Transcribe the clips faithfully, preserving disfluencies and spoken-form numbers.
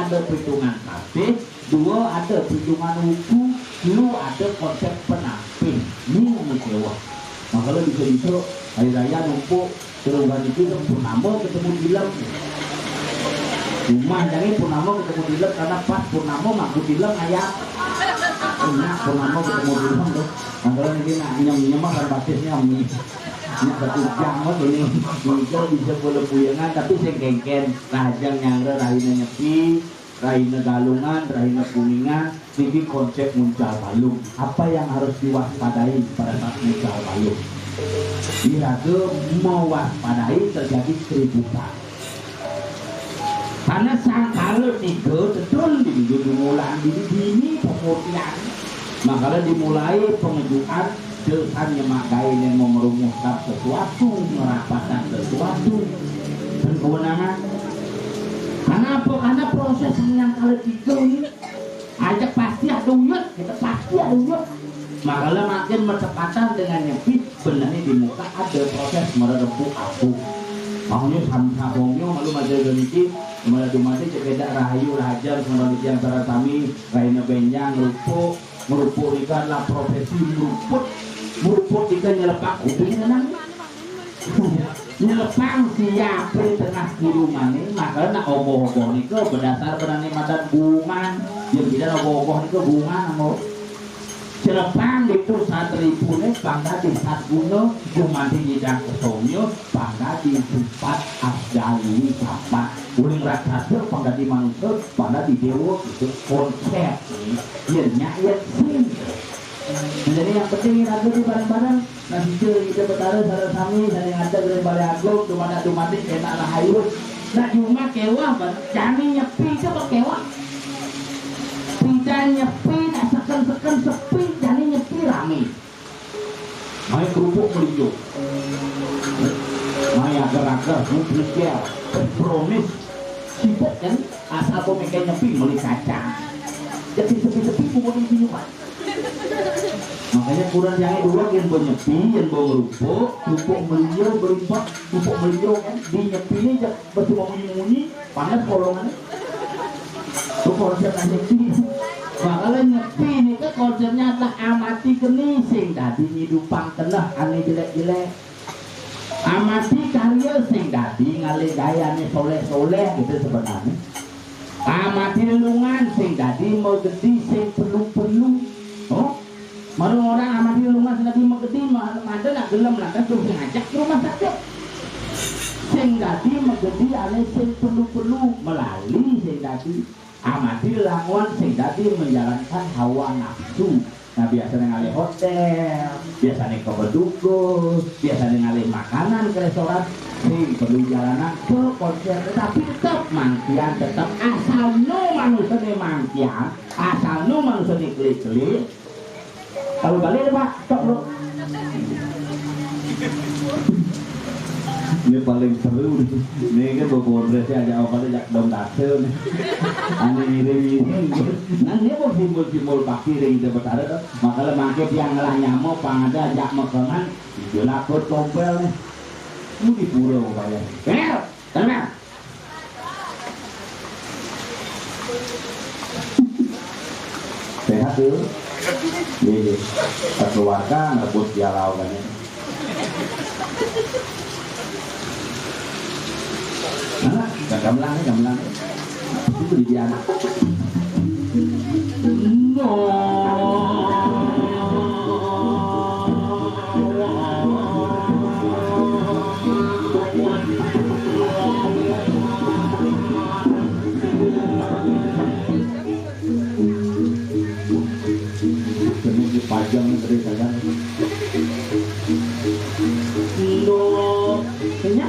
Ada pitungan patih, dua ada pitungan wuku, telu ada konsep penampih. Ini yang kecewa. Makanya bisa-bisa hari raya numpuk, terus hari itu purnama ketemu tilem. Rumah jadi purnama ketemu tilem karena pas purnama mangku tilem ayat. Enak purnama ketemu tilem tuh. Makanya ini nak nyem-nyem kan batisnya ini. Ini satu jam kan ini. Muncul bisa boleh puyangan tapi sing kengken. Rahajeng nyanggra rahina Nyepi, rahina Galungan, rahina Kuningan, niki konsep nguncal balung. Apa yang harus diwaspadai pada saat nguncal balung? Iraga mewaspadai terjadi keributan. Karena sangkala tiga tedun di minggu dumulan dini dini pemurtian. Makanya dimulai pengejuan Dosanya mak gaé ning mau ngerumuhkan sesuatu, ngerapatan sesuatu. Dan kewenangan. Kenapa? Karena proses yang kali tiga ini aja pasti ada uyut, kita pasti ada uyut. Makanya makin bertepatan dengan Nyepi, benernya di muka ada proses mererebuk aku. Maunya sama-sama malu aja niki, malah cuma aja cekedak rahayu rahajar sama di antara kami, rahina benjang, rupuk, Ngrupuk nika adalah profesi ngruput. Ngruput nika nyelepang kuping ngenang. Nyelepang siap di tengah kirungane, maka nak ogoh-ogoh nika berdasar benane madan bungan. Yang tidak ogoh-ogoh nika bungan amo. Celepang itu satripune pang dadi satguna, gumanti nyidang kesomya pang dadi sipat asdalui sapat. Uling raksasa pang dadi manusa, pang dadi dewa, itu konsep. Yen nyak yen sing. Jadi yang penting yen ada di bareng-bareng. Nah, sida kita betara sareng sami sane ngadeg ring Balai Agung, dumadak dumadik enak rahayu. Nak jumah kewah ban jani Nyepi ke kewah. Pidan Nyepi nak seken-seken sepi, jani Nyepi rame. Mai kerupuk melincong. Mai agar-agar, nutrisial, brownies. Sibuk kan? Asal kau mikir Nyepi meli kacang. Jadi sepi-sepi pupuk di sini, Pak. Makanya kurang jangan dua yang mau Nyepi, yang mau ngerupuk, kerupuk melincong, berimpok, kerupuk melincong kan. Di Nyepi ini jak bercuma munyi-munyi, panas kolongan. Itu konsep Nyepi. Makanya Nyepi ini kan konsepnya adalah amati geni sing dadi ngidupang keneh ane jelek-jelek. Amati karya sing dadi ngalih gawe ane soleh-soleh gitu sebenarnya. Amati lelungan sing dadi magedi sing perlu-perlu. Oh? Marang orang amati lelungan sing dadi magedi, ma-, mada nak gelem lantas terus ngajak ke rumah sakit. Sing dadi magedi ane sing perlu-perlu melali sing dadi. Amati lelungan sing dadi menjalankan hawa nafsu. Nah, biasanya ngalih hotel, biasanya ke bedugul, biasanya ngalih makanan ke restoran, sing perlu jalanan ke konser, tetapi tetap mangkian, tetap asal nu manusia ne mangkian, asal nu manusia ne klik-klik. Kalau balik, Pak, stop, Bro. Ini paling seru nih. Ini kan bobondres ya, ajak apa aja, dong, dase nih. Ane ngiring-ngiring. Nah, ini mau simbol-simbol bakti ring Ida Betara tuh. Makanya mangke tiang ngelah nyamo, pang ada ajak mekengan, ijo laput tompel nih. Ini di pura upaya. Bener? Bener? Sehat tuh. Iya, iya. Sekeluarga ngerebut piala kan ya. Mana? Gak gamelan, gamelan. Itu di dia anak. No. Ini dipajang dari saya. Indo. Kayaknya.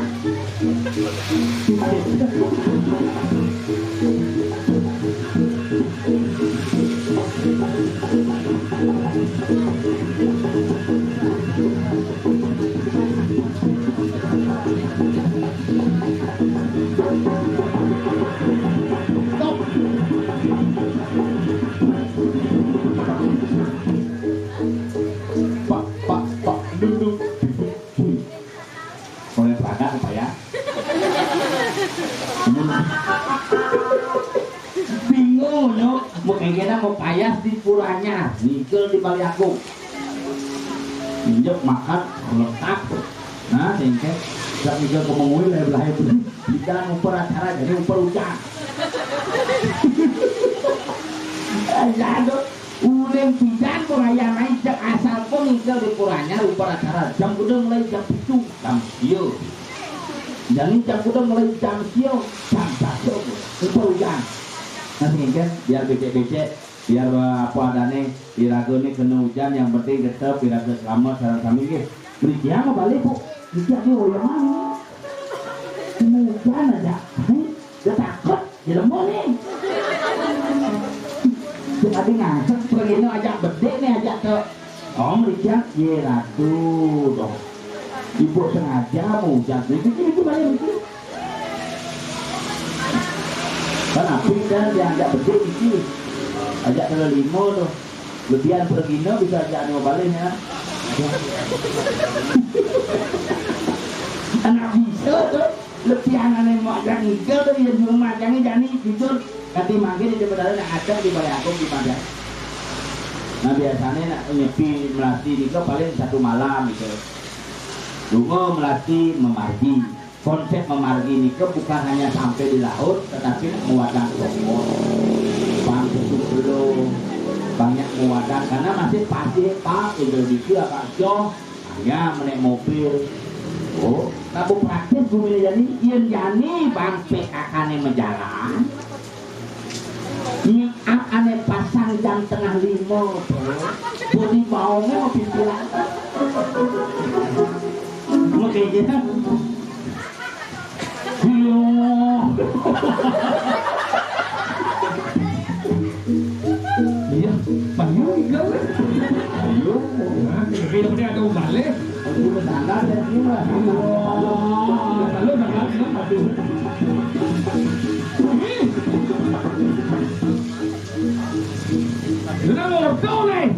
Mengkengkena mau payas di puranya, ngigel di Bali Agung. Injek makan, letak. Nah, singke. Sak ngigel kemengui lah belah itu. Kita ngumpul acara jadi ngumpul hujan. Aduh, ulin pidan pun aya naik cek asal pun ngigel di puranya ngumpul acara jam udah mulai jam tujuh, jam sia. Jadi jam udah mulai jam sia, jam satu, ngumpul hujan. Nah, singke, biar becek-becek. Biar, eh, apa adane, iraga ni kena hujan, yang penting tetep iraga selamat sareng sami nggih. Mriki mah balik, Bu. Iki ade oyongan. Kena hujan aja. Hei, dia takut, dia lemah ni. Dia tadi ngajak pergi ni ajak bedik ni ajak ke. Oh, mriki ye ratu dong. Ibu sengaja mau hujan. Mriki, mriki, balik mriki. Kan apik kan diajak bedik iki. Ajak kena lima tu. Lebihan pergina bisa ajak lima balik ya. Anak bisa tu. Lebihan ane mau ajak ngigel tu ya di rumah ajak ni jani jujur. Kati mangke di tempat nak ajak di balai agung di mana. Nah biasanya nak nyepi melati ni ke paling satu malam gitu. Lunga melati memargi. Konsep memargi nika bukan hanya sampai di laut, tetapi nak nguadang tongkol, bang susu belum, banyak nguadang karena masih pasir pak, itu bisa agak jauh, hanya menaik mobil. Oh, nah bu praktis bumi jani, yen jani bang P K K ne menjalan. Nyiak ane pasang jam tengah lima, bodi baonge mau pimpilan. Makanya, iya. Iya, payu iga. Payu. Nah, kira-kira ada balik. Aku ke sana dan ini lah. Wah, lalu dapat satu. Ini mau tahu nih.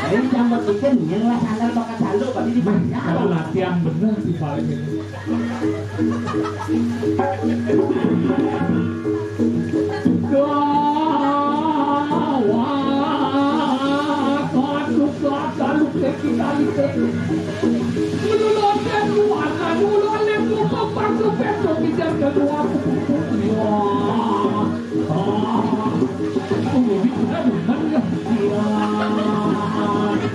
Ayo jambet ikan, nyeng lah sandal pakai sandal, pasti di mana? Kalau latihan bener di balik ini. Gawat, gawat, gawat, gawat, gawat, gawat, gawat. Dulu loncat, dulu akan, dulu alem, dulu pampang, dulu pempok, kejar kedua, pupuk, pupuk. Wah. Ah. Oh, ini udah demen ya. Iya.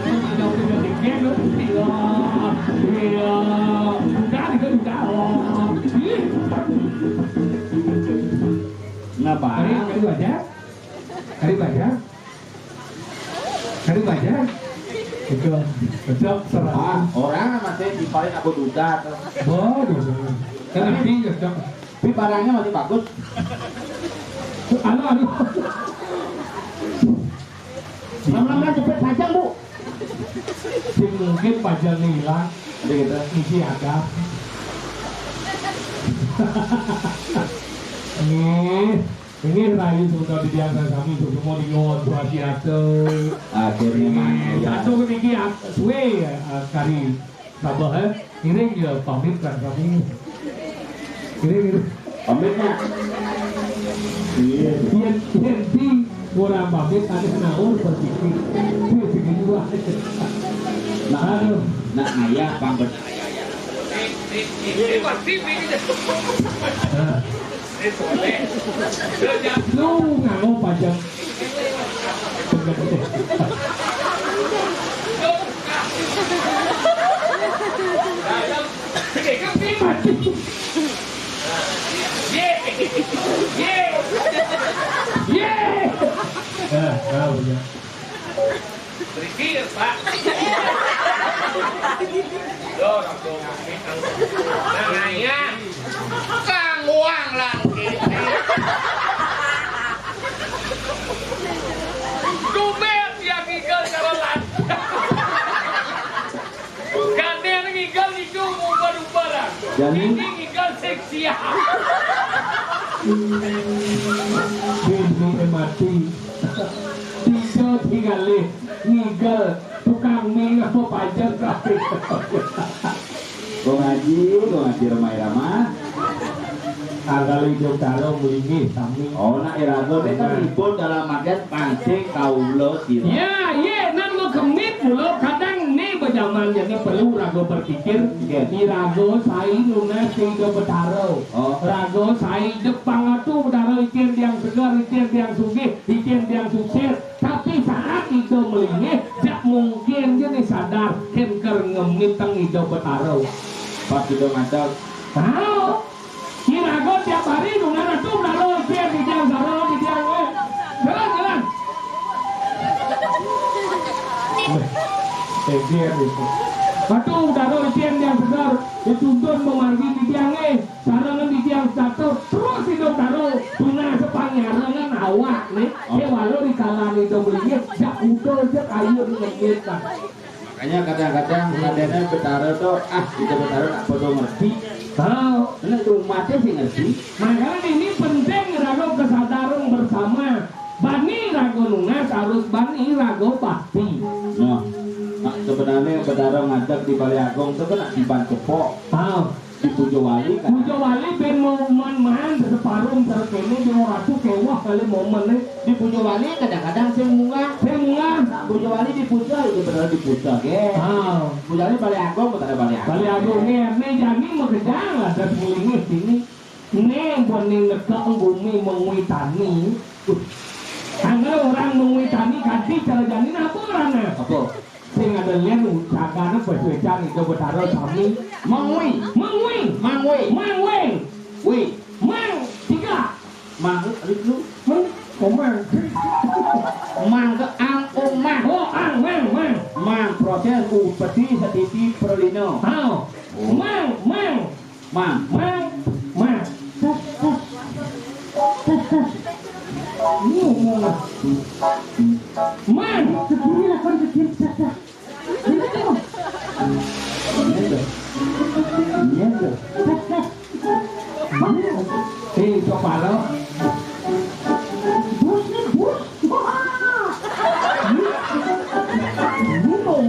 Ada udah dikit, iya. Iya. Udah, udah, udah. Oh. Ih. Ngapa? Kari, kari baja? Kari baja? Kari baja? Itu, cocok, serah. Ah, orang masih di paling aku duda tuh. Waduh, kan nanti cocok. Tapi barangnya masih bagus. Anu, anu. Lama-lama jepit pajang, Bu. Sing mungkin pajang hilang. Ada gitu. Isi ada. Nih, ini rayu sudah dibiasa kami untuk semua di luar suasi atau. Akhirnya mah, ya. Satu niki suwe ya, kari. Sabar, eh. Ngiring ya, pamit kan kami. Ngiring, ngiring. Pamitnya. Iya. Yen, yen di ora pamit, ada naur berpikir. Dia bikin dua. Nah, aduh. Nak ayah pamit. Nah. Lu nganggo pajak. Ye. Ye. Ye. Nah, tahu ya. Berpikir, Pak. Yo, orang tua ngambil. Nah, nanya. Kang Wang lang kene. Dumet ya ngigel cara lancar. Gandeng ngigel niku ubar-ubaran. Jadi? Ini ngigel seksia. Bini mati. Tiga tinggalin. Ngigel tukang mie apa pajak kabeh. Kong Haji, Kong Haji Rhoma Irama. Asal Yo karo melinggih sami. Oh, nak iraga ni kan ribut dalam artian pancing kaula sira. Ya, iya, nan makemit mula kadang ni bejaman jani perlu raga berpikir. Nggih. Iraga sai nunas Ida Betara. Oh. Raga sai depang atu Betara, itin tiang seger, itin tiang sugih, itin tiang susir. Tapi saat Ida melinggih, jak mungkin jani sadar, ken ker ngemiteng Ida Betara. Pas Ida ngadeg. Tahu. Iraga tiap hari nunas Ratu Betara, itin tiang sara, itin tiang, eh. Jalan, jalan. Eger itu. Ratu Betara, itin tiang seger, dituntun memargi titiang, eh. Sarangan titiang satu, terus Ida Betara, nunas sepanyarangan awak, nih. Oke. Kewala di kalane Ida melinggih, jak uda, jak ayu ngemiteng. Makanya kadang-kadang sadene Betara to, ah, kita Betara nak podo ngerti. Tahu. Nek umatnya sih ngerti. Makanya ini penting raga kesadaran bersama. Bani raga nunas harus bani raga bakti. Nah, nah, sebenarnya Betara ngadeg di Balai Agung itu kan nak tiban cepok. Tahu. Dipuja wali kan? Puja wali ben momen man separum terkene di ratu kewah kali momen nih. Dipuja wali kadang-kadang sing munggah. Sing munggah. Nak puja wali dipuja, itu bener dipuja, ge. Ah. Puja wali Balai Agung, Betara Balai Agung. Balai Agung, nih, nih, jani makejang lah, dan mulingih sini. Nih, buat nih nekak bumi mengui tani. Karena orang mengui tani ganti cara jani apa orangnya? Apa? Sing ada lian ucapan apa suecan itu Betara sami. Mangwi. Mangwi. Mangwi. Mangwi. Wi. Mang. Tiga. Mang. Rik lu. Mang. Oh, mang. Mang ke ang, oh, mang. Oh, ang, mang, mang. Mang proses upeti setiti perlino. Hao. Oh. Mang, mang. Mang. Mang, mang. Tus, tus. Tus, tus. Ini ngomong lah. Mang. Segini lah kan kecil, tus, tus. Ini tuh. Iya tuh. Iya tuh. Tus, tus. Mang. Eh, coba lo. Bus nih, bus. Wah. Ini tuh.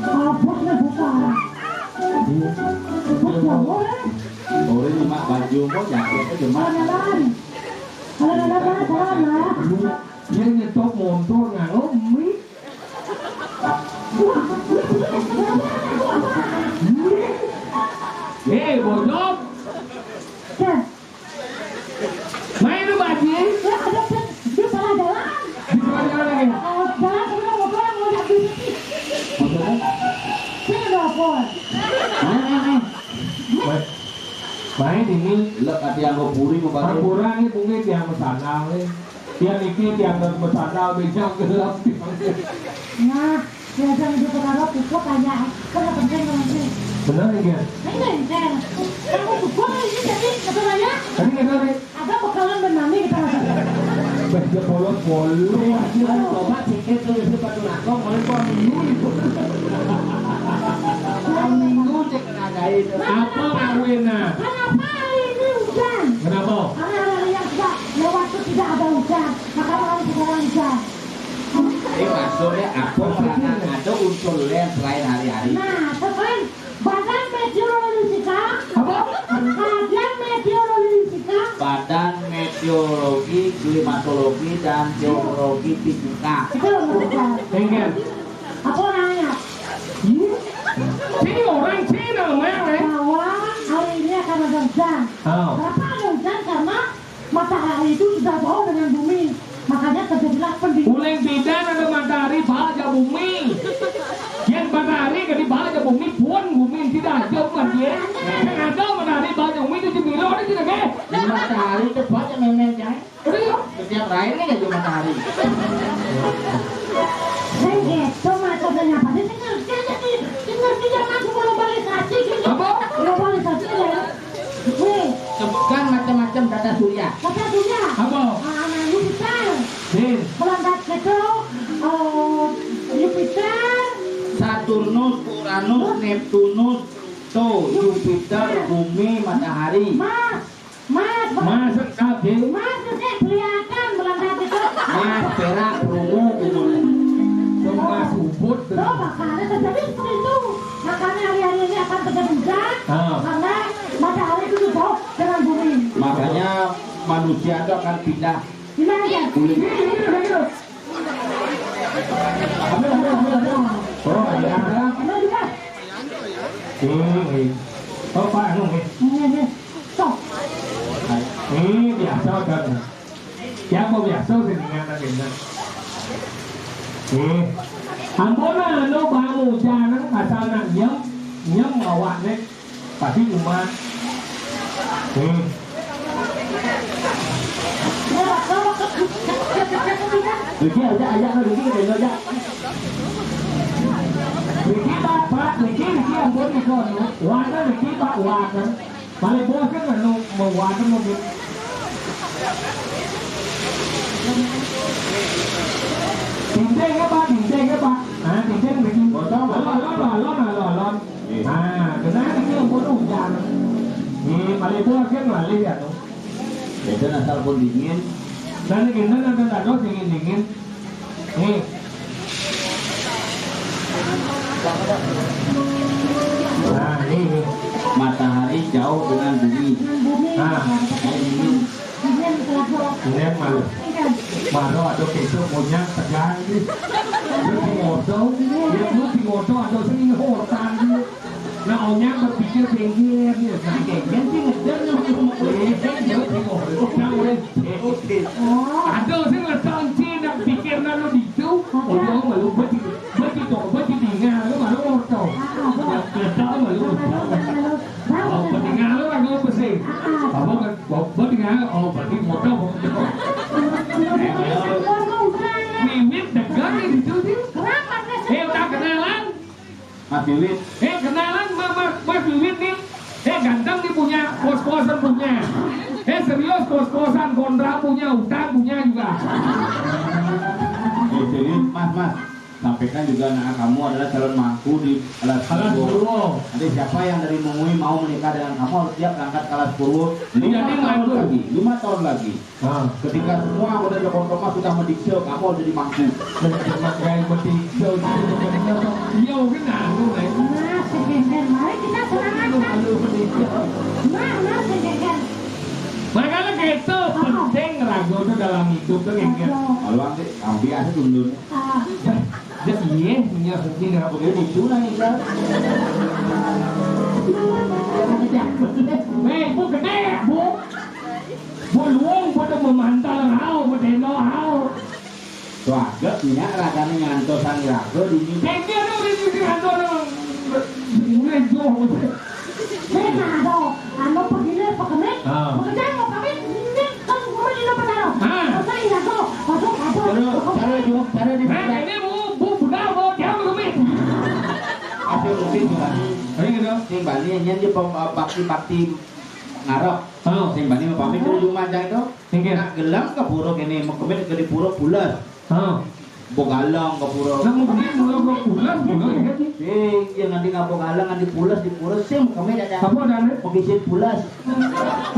Ah, bus nih, bus. Iya. Bos Jawa, eh. Ora nyimak baju kok jaket aja, Mak. Jalan-jalan. Jalan-jalan, Mak, jalan, Mak. Dia nyetok motor nganggo mi. Eh, bojong. Dah. Main lu, Baji. Ya, ada pe-, dia salah jalan. Di salah jalan lagi. Oh, jalan sebelah motor yang mau jadi. Maksudnya? Saya nelfon. Main, main, main. Main, main ini. Lek ati anggo puri mau pakai. Ampura ini mungkin yang mesana, eh. Yang iki yang mesana, bejang gelap. Nah. Biasa ibu perkara puput aja, kan nggak penting nanti. Benar ya, Gen? Ini enteng. Kamu puput ini jadi kata saya. Tadi nggak tahu, Nek. Ada bekalan dan mami kita rasa. Bah, dia polos, polos. Iya, iya, coba pikir tuh, itu batu lakong, mulai gua minggu itu. Gua minggu cek ngadai itu. Apa kawin, nah? Kenapa hari ini hujan? Kenapa? Karena hari yang sudah lewat tuh tidak ada hujan. Maka malam sekarang hujan. Jadi maksudnya apa merana ada unsur lén selain hari-hari? Nah, terus kan Badan Meteorologika. Apa? Badan Meteorologika. Badan Meteorologi, Klimatologi, dan Geologi Fisika. Itu bukan. Enggak. Apa orangnya? Sini orang Cina, Mer, eh? Bahwa hari ini akan ada hujan. Oh. Kenapa ada hujan? Karena matahari itu sudah jauh dengan bumi. Makanya terjadilah pendinginan. Uling bidan ada matahari, bal ja bumi. Yen matahari kadi bal ja bumi, pun bumi tidak jauh kan dia. Yang ada matahari, bal ja bumi itu jemilo ada tidak, eh? Matahari itu banyak memang, Cang. Aduh. Setiap lain nih ya matahari. Saya gitu, macam apa sih? Dengar, dengar, dengar, dengar, aku mau globalisasi gitu. Apa? Globalisasi ya. Wih. Sebutkan macam-macam tata surya. Tata surya. Apa? Ah, nah, Jupiter. Din. Bulan Kat-, itu, eh, Jupiter. Saturnus, Uranus, Neptunus, Pluto, Jupiter, Bumi, Matahari. Mas, Mas, Mas, Mas, Mas, Mas, Mas, kelihatan bulan Kat itu. Mas, perak, perunggu, gitu. Tuh, Mas, ubud, tuh. Tuh, makanya terjadi seperti itu. Makanya hari-hari ini akan terjadi hujan, ah, karena matahari itu jauh dengan bumi. Usia itu akan pindah. Gimana, Jan? Ambil, ambil, ambil, ambil. Oh, iya. Ambil juga. Ini, ini. Oh, Pak, anu, ini. Ini, ini. Sok. Ini biasa, kan. Ya, mau biasa sih dengan agenda. Ini. Ampun, anu, bangun, jangan asal nak nyem, nyem awak, nih. Pasti cuma. Hmm. Riki aja, aja, Riki, aja, aja. Riki, Pak, Pak, Riki, Riki, ampun, Riki, anu. Warna, Riki, Pak, warna. Balik bos kan, anu, mau warna, mau gitu. Tinting apa? Tinting apa? Ah, tinting, Riki. Botol, alon, alon, alon, alon, alon. Nah, kena ini yang bodoh hujan. Di Malibu kan malih ya tuh. Itu asal pun dingin. Dan ini ada dados dingin-dingin. Nih. Nah, ini, nih. Matahari jauh dengan bumi. Dengan bumi. Nah. Kayak dingin. Dingin, kelapa. Dingin malu. Iya. Baru ada besok punya pegang nih. Lu di motor, ya lu di motor ada sini hotan nih. Nah, Onyang berpikir pinggir, ya. Nah, Genggen sih ngejar, nah, Genggen, dia bingung. Udah, udah. Oke. Ada sih ngetonci, nak pikir, nah, lu di itu, oh, dia malu, beti, beti toh, beti tinggal, lu malu motor. Ah, ah, betul. Ngejar malu. Malu, malu, malu. Oh, beti tinggal, lu malu pesing. Ah, ah. Apa kan? Beti tinggal, oh, berarti motor. Mimit degan di situ, sih. Eh, tak kenalan. Mas Wiwit. Eh, kenalan, Ma-, Ma-, Mas Wiwit nih. Eh, ganteng nih punya, kos-kosan punya. Eh, serius, kos-kosan, kontrak punya, utang punya juga. Eh, serius, Mas, Mas. Sampaikan juga, nah, kamu adalah calon mangku di Alas Alas Purwo. Purwo. Nanti siapa yang dari Mengwi mau menikah dengan kamu harus siap berangkat ke Alas Purwo. Lima Jadi tahun mangku. Lagi, lima tahun lagi. Ah. Ketika semua anggota Jawa Kompas sudah mendikte, kamu harus jadi mangku. Yang mendikte itu benar. Iya, mungkin anu, Mas. Nah, Sengkengken, mari kita semangat, Mas. Aduh, mendikte. Nah, nah, Sengkengken. Makanya gitu, apa? Penting ragu tuh dalam hidup tuh, Genggen. Aduh. Kalau nanti ambil aja dulu. Ah. Ya, iya, iya, mungkin ya. Oke, itu lah, Iqbal. Eh, Bu gede, Bu. Bu luwung pada memantal hau, medeno hau. Tuh agak minyak ragane ngantosan raga dini. Kengke anu dini ngantos anu. Mulai jauh. Nek ado, anu pegine pekemit, ah. Pekerjaan mau pamit, ini kan rumah di depan ado. Ah. Masa iya kok, masuk, masuk. Terus, terus, terus, terus. Nah, ini bu, bu, benar, bu, dia pekemit. Ada mungkin juga. Ini gitu. Sing bani nyen di pem-, bakti-bakti ngarep. Oh. Sing bani pamit di rumah aja itu. Sing kene. Nak gelem ke pura kene, mekemit ke di pura pules. Oh. Mbok galeng ke pura. Lah, mekemit mula ke pules, mula ya, Ki? Sing, ya nganti ngapa galeng, nganti pules di pura, sing mekemit aja. Apa adane? Mekemit pules.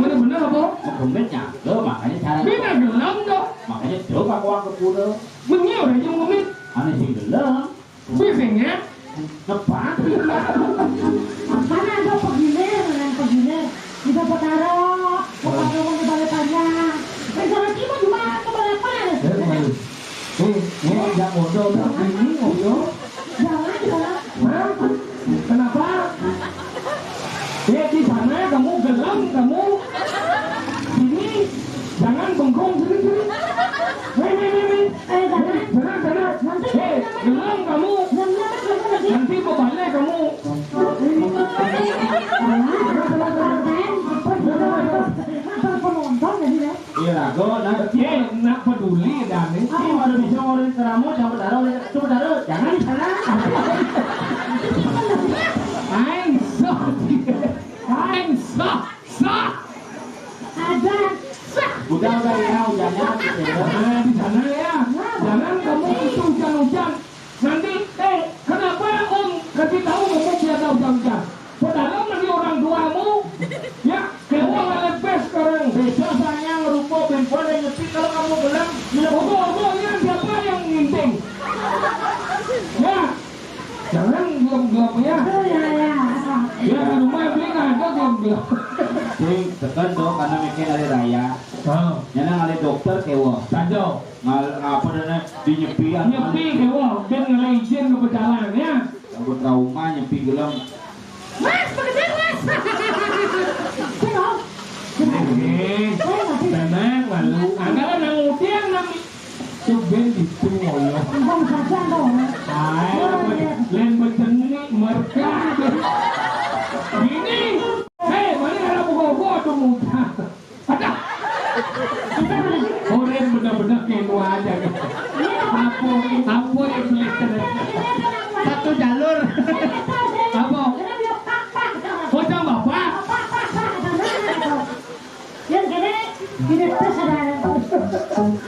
Bener-bener apa? Mekemit nyangga, makanya cara. Bina gelem, toh? Makanya coba aku ke pura. Bener, orang yang mekemit. Ane sing gelem. Kuwi sing ya. Tepat. Karena ada pegilir, yang pegilir. Bisa Petara, Petara mau di Balai Panjang. Rencana kita cuma ke Balai Panjang. Eh, ini, ini yang modo, ini modo. Jangan, jangan. Hah? Kenapa? Eh, di sana kamu gelem, kamu sini jangan bengkong sini, sini. Weh, weh, weh, weh. Eh, jangan. Jangan, jangan. Nanti eh, gelem kamu. Nanti mau balik kamu. Apa penonton jadi ya? Iya, go, nah, eh, nak peduli dan ini. Ini baru bisa ngorek keramu, jangan berdarah, coba darah, jangan di sana. Aing sok. Aing sok. Sok. Ada. Sok. Udah, udah, ya, hujannya, gitu ya. Nah, di sana ya. Jangan kamu itu hujan-hujan. Nanti, eh, kenapa Om kasih tahu ngomong biar tahu jam-jam? Padahal lagi orang tuamu, ya, kamu malah pes sekarang. Bisa saya ngerupok bimpo dan nyepi kalau kamu gelem. Ogo, ogo, ini siapa yang nginting? Ya, jangan gelem-gelem ya. Oh, ya, ya. Ya, di rumah beli nggak ada gelem-gelem. Sing, tekan dong, karena mikir hari raya. Ha. Nyana ngalih dokter kéweh. Saja. Ngal-, ngapa dana di nyepi, ah, nyepi kéweh, bén ngalih izin ka pejalan, ya. Aku trauma nyepi gelem. Mas, pekedar, Mas. Sing, oh. Eh, tenang, malu. Anggaran nang udian nang. Tuh bén ditu ngoyo. Bang saja, dong. Ay, lén becengik merkah. Gini. Hei, mana ada buka-buka tuh muka. Ada. Orang benar-benar kayak gua aja. Apa, apa yang beli? Satu jalur. Apa? Bocah bapak. Yang kene, kene terus ada.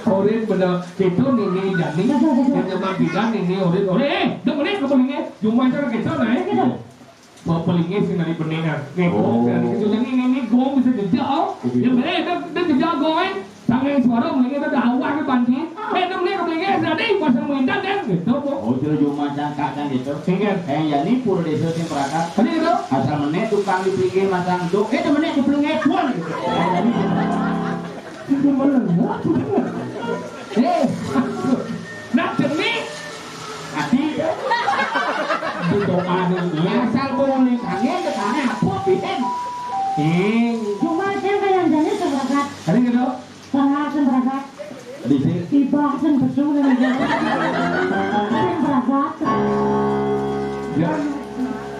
Orin bener, itu Nini Jani, yang zaman bidan Nini Orin, Orin, eh, dah boleh ke pelingnya, cuma cara kita naik gitu. Mau pelingnya sih dari beningan, nih, oh, dari kecil ini, ini, ini gong bisa jejak, oh. Iya. Yang bener, dah, dah jejak gong, eh. Tangan suara pelingnya dah awak ke banci. Eh, dah boleh ke pelingnya, tadi pasang minta kan, gitu, Bu. Oh, itu cuma cangkak kan gitu. Sehingga. Eh, ya ini pura desa sing perakat. Tadi gitu. Asal menit tukang di pelingnya masang tuh, eh, dah menit di pelingnya pun gitu. Eh, jadi gitu. Itu bener. Eh, nak demi hati. Di doa nih, ya, asal boleh kangen, kangen apa, Pin? Eh. Cuma saya kayak jadi sepakat. Tadi gitu. Salah sing berangkat. Di sini. Tiba sing besu ning. Sing berangkat. Ya.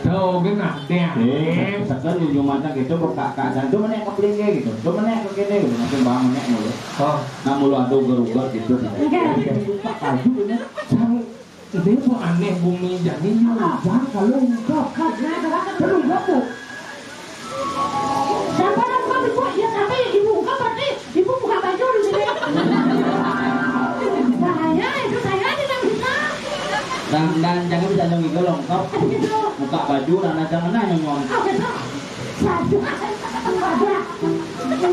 Tuh, kena deh. Eh, sekarang di rumah kita kok kakak dan tuh menek ke pelingge gitu. Tuh menek ke kene gitu. Nanti bang menek mulu. Oh. Nah, mulu ada ugar-ugar gitu. Enggak. Lupa baju ini. Jangan. Ini bu aneh bumi jadi ini udah kalau ungkap. Kalau ungkap bu. Siapa yang ungkap ibu? Ya sampai ibu ungkap berarti ibu buka baju di sini. Bahaya itu saya tidak bisa. Dan, dan jangan bisa nyong itu longkap. Gitu. Buka baju dan jangan nanya nyong. Oh gitu. Saja. Ada.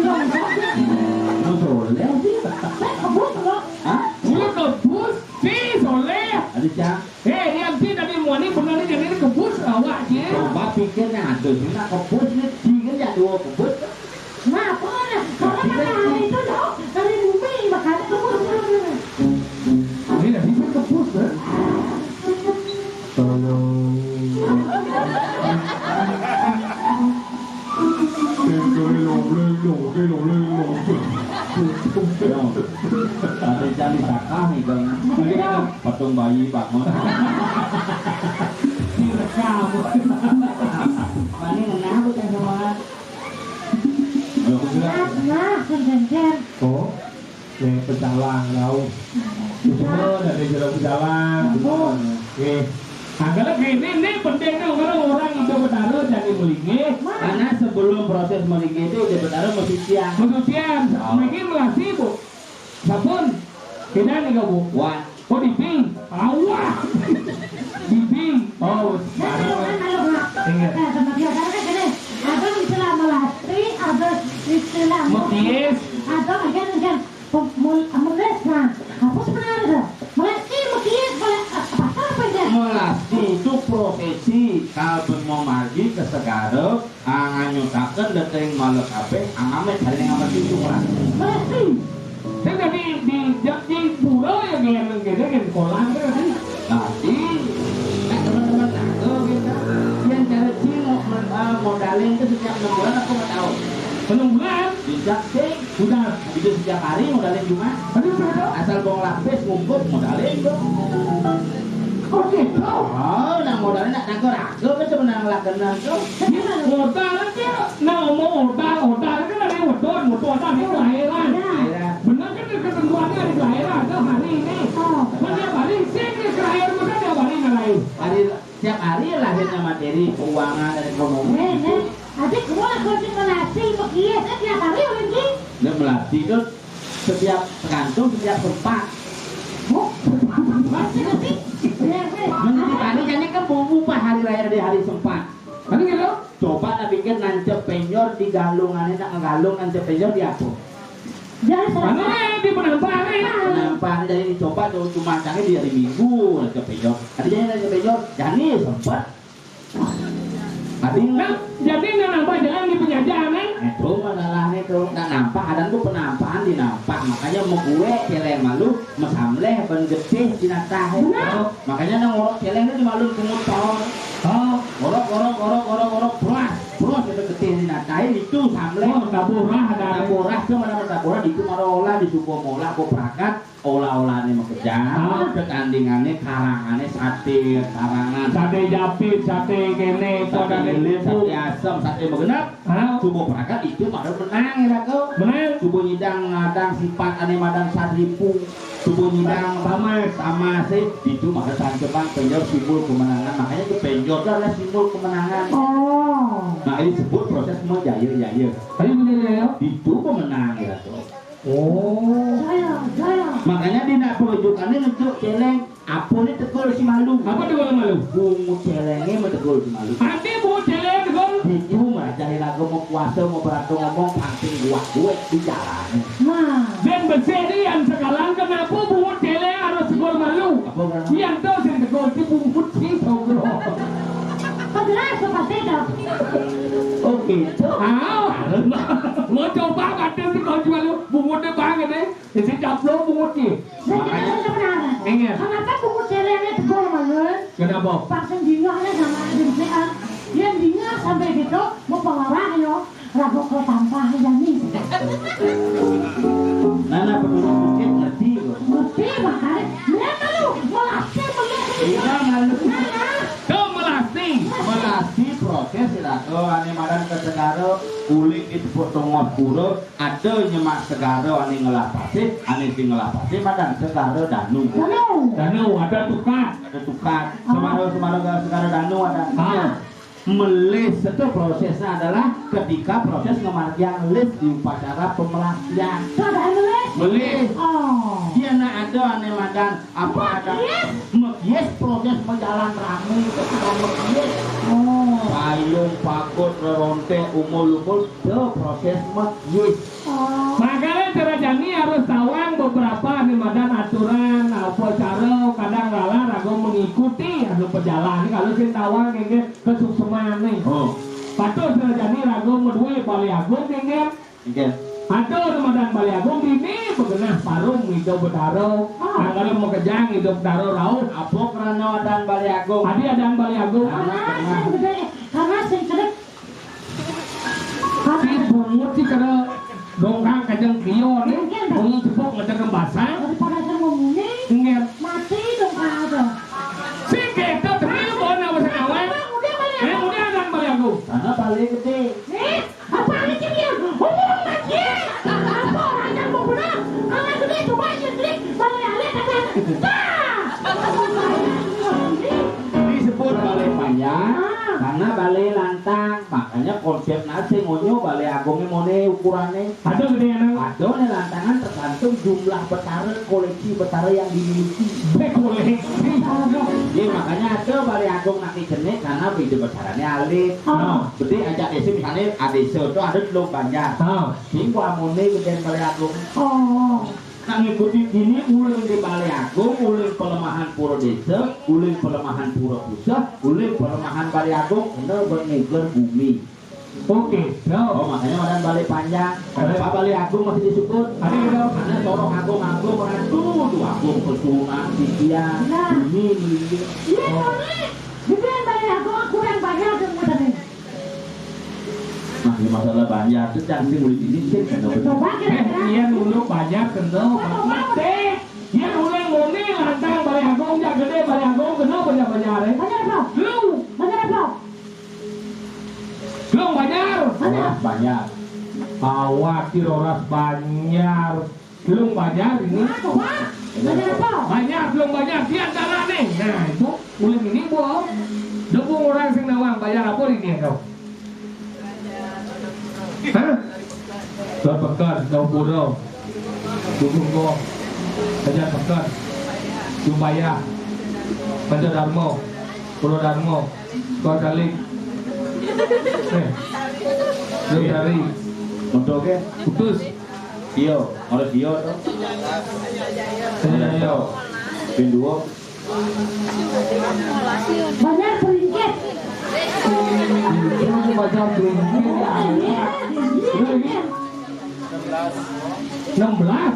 Longkap. Mau soleh sih. Saya kebut loh. Hah? Iya kebut. Si Soleh. Ada cang. Eh, ni anti tadi muani benar ni jadi kebus awak je. Coba pikir ni ada ni nak kebus ni, tiga ya dua kebus. Nah, apa ni? Kalau matahari itu dah dari bumi, makanya kebus. Ini dah bisa kebus, eh? Tolong. Ada cari sakah ni kan. Patung bayi bangun. Direkam. Mana nak bukan sama. Ayo, aku sudah. Nah, nah, sen-sen-sen. Oh. Nih, pecalang, tahu. Semua dari jeruk pecalang. Oke. Nah, kalau kayak ini, ini penting nih, orang-orang itu bertaruh jadi melingih. Karena sebelum proses melingih itu, dia bertaruh mesti siang. Mesti siang. Oh. Melingih melasi, Bu. Sabun. Kita nih, Bu. Wan. Oh, diping. Awah. Diping. Oh, sekarang. Nah, kalau nggak. Ingat. Eh, sama dia, karena kan gini, ada istilah melasi, ada istilah mekiis. Ada, kan, kan. Pem-, mul-, meles, nah. Apa sebenarnya? Meles ki, mekiis, meles, apa, apa aja? Meles itu profesi, kalau mau margi ke segala, ah, nganyutaken deteng malek kabeh, angamit hari ini ngamet itu meles. Meles ki. Saya tadi di, di, di pura ya, kayak gini, kan, kolam, kan, sih. Nah, di, nah, teman-teman, nah, tuh, gitu. Yang cara cing, mo-, men-, ah, modalin itu setiap enam bulan apa nggak tahu? Enam bulan? Tidak, sih. Udah. Itu setiap hari modalin cuma. Aduh, betul. Asal bong lapis ngumpul modalin tuh. Oh, gitu. Oh, nang modalin nak nangkor aku kan sebenarnya ngelakenan tuh. Modal aja. Nah, mau modal, modal kan ada yang modal, modal ada yang kelahiran. Iya. Benar kan ketentuannya ada kelahiran tuh hari ini. Oh. Kan tiap hari sih dia kelahiran, masa tiap hari nggak lahir? Hari, tiap hari lahirnya materi keuangan dan ekonomi. Nih, nih. Adik gua kalau cuma nasi, mekies, eh, tiap hari orang gini. Dia melatih tuh setiap tergantung setiap sempat. Oh, masih nanti. Iya, iya. Nanti tadi kan ini kan mau ubah hari raya di hari sempat. Kan gitu? Coba nak pikir nancep penyor di galungan, nak ngegalung nancep penyor di apa? Jadi, mana di penamparan? Penamparan, jadi dicoba tuh, cuma cangnya di hari Minggu nancep penyor. Tadi jadi nancep penyor, jadi sempat. Nah, jadi nak nampah jalan di penjajahan, eh? Itu masalahnya tuh. Nak nampah, ada tuh penampahan di nampah. Makanya mau gue celeng malu, mesamleh, ban getih, cinatah, eh. Benar. Makanya nang ngorok celeng itu di malu ke motor. Oh. Ngorok, ngorok, ngorok, ngorok, ngorok, beras, beras itu getih, cinatah, itu samleh. Oh, taburah ada. Taburah tuh, mana taburah, itu marolah, di suku molah, gue prakat. Olah-olahane makejang, ah, tetandingane, karangane, sate karangan. Sate japit, sate kene, sate lilit, sate asem, sate magenep. Ah. Subuh prakat itu pada menang ya, Ratu. Menang. Subuh nyidang ngadang sipat ane madan saripu. Subuh nyidang tamas, tamas, eh, itu maka tanceban penjor simbol kemenangan. Makanya itu penjor adalah simbol kemenangan. Oh. Nah, ini sebut proses menjaya-jaya. Ayo, menjaya-jaya. Itu pemenang ya, Ratu. Oh. Makanya dina perujukane ngejuk celeng, apa ni tegul si malu? Apa tegul malu? Bungut celenge mah tegul si malu. Ati bungut celeng tegul? Itu mah jahil aku mau kuasa, mau beratung ngomong, panting buat duit di jalan. Nah. Dan besih ni yang sekarang kenapa bungut celeng harus tegul malu? Apa kenapa? Yang tahu sing tegul si bungut si sogro. Jelas tu pasti dah. Oke, tu. Ah, mau coba kata si kau jual lu, bungut dia banget, eh. Isi caplok bungut ni. Makanya, ingat. Kenapa bungut celengnya tegul malu? Kenapa? Pas yang dingah ni sama ada yang sehat. Yang dingah sampai gitu, mau pengarah yo. Ragu ke sampah ya ni. Nana penduduk bukit ngerti kok. Ngerti makanya. Lihat lu, melasti melihat. Iya, malu. Nana. Ke melasti. Melasti prokes, ira ke ane madan ke segara, uling di tepuk tengah pura, ada nyemak segara ane ngelah pasir, ane sing ngelah pasir madan segara danu. Danu. Danu, ada tukad. Ada tukad. Ah. Semara, semara segara danu ada. Ah. Melis itu prosesnya adalah ketika proses ngemargiang lis di upacara pemelasian. Sudah melis? Melis. Oh. Dia nak ada ane madan apa ada. Mekies? Mekies proses menjalan rame itu sudah mekies. Oh. Payung, pagut, rerontek, umul-umul, itu proses mekies. Oh. Makanya cara jani harus tawang beberapa nih madan aturan, apa cara kadang lala ragu mengikuti anu pejalan. Kalau sing tawang kayak kesukseman nih. Oh. Patut cara jani ragu medue Bali Agung kayak. Nggih. Atur madan Bali Agung dini begenah parum idup Betara. Ah. Angkara makejang idup Betara rauh. Apa krana adan Bali Agung? Adi adan Bali Agung. Karena sing gede, karena sing cedek. Si bungut si kena dongkang kajeng kio ni, bunyi jebok ngecek basah. Daripada saya ngomongin, nggih, mati dongkang ada. Sing keto teri bona wis awak. Emang udah Bali Agung? Eh, udah adan Bali Agung. Karena Bali gede. Eh? Apa aja dia? Ngomong aja. Apa orang yang mau benar? Kalau gede coba aja klik. Kalau ya lihat aja. Dah. Disebut balai panjang, ah, karena balai lantang. Makanya konsep nasi ngonyo balai agungnya mone ukurannya. Ada gede anak. Ada nih lantangan tergantung jumlah betara, koleksi betara yang dimiliki. Koleksi. Ya, makanya ada balai agung naki jenik karena beda betaranya alit. Ah. Jadi ajak desa misalnya, ah, desa itu ada telung banjar. Ah. Sing amone gedén Balé Agung. Oh. Nah, ngikuti dini uling di Balé Agung, uling pelemahan pura desa, uling pelemahan pura pusat, uling pelemahan Balé Agung, kena bermuger bumi. Oke, so. Oh, makanya madan Balé Panjang. Kenapa Balé Agung masih disebut? Ada gitu. Karena sorong agung-agung, aduh, tuh agung pesunan, titian, nah, bumi, melingkar. Iya, oh. Soalnya, gedén Balé Agung kurang banyak yang mudahin. Nah, ini masalah banjar tuh cantik udah dicicil kan. Coba kira-kira. Eh, iya dulu banjar kenal. Coba, coba. Teh, iya dulu yang murni lantang Balé Agung, jak gedé Balé Agung, kenal banjar-banjar, eh. Banjar apa? Lu. Banjar apa? Lu banjar. Banjar. Banjar. Awak kira oras banjar. Belum banjar ini. Hah, coba. Banjar apa? Banjar, belum banjar. Dia antara nih. Nah, itu uling ini, Bu. Dukung orang sing nawang. Banjar apa ini, kau? Hah? Daun pekan, daun burau. Dukung kau. Banjar pekan. Jumbayah. Banjar Darmo. Pulau Darmo. Kau Saling. Eh. Belum cari. Untuk ke? Putus. Sio, ora sio to? Sio, sio. Ping dua. Banjar Peringkit. Enam belas.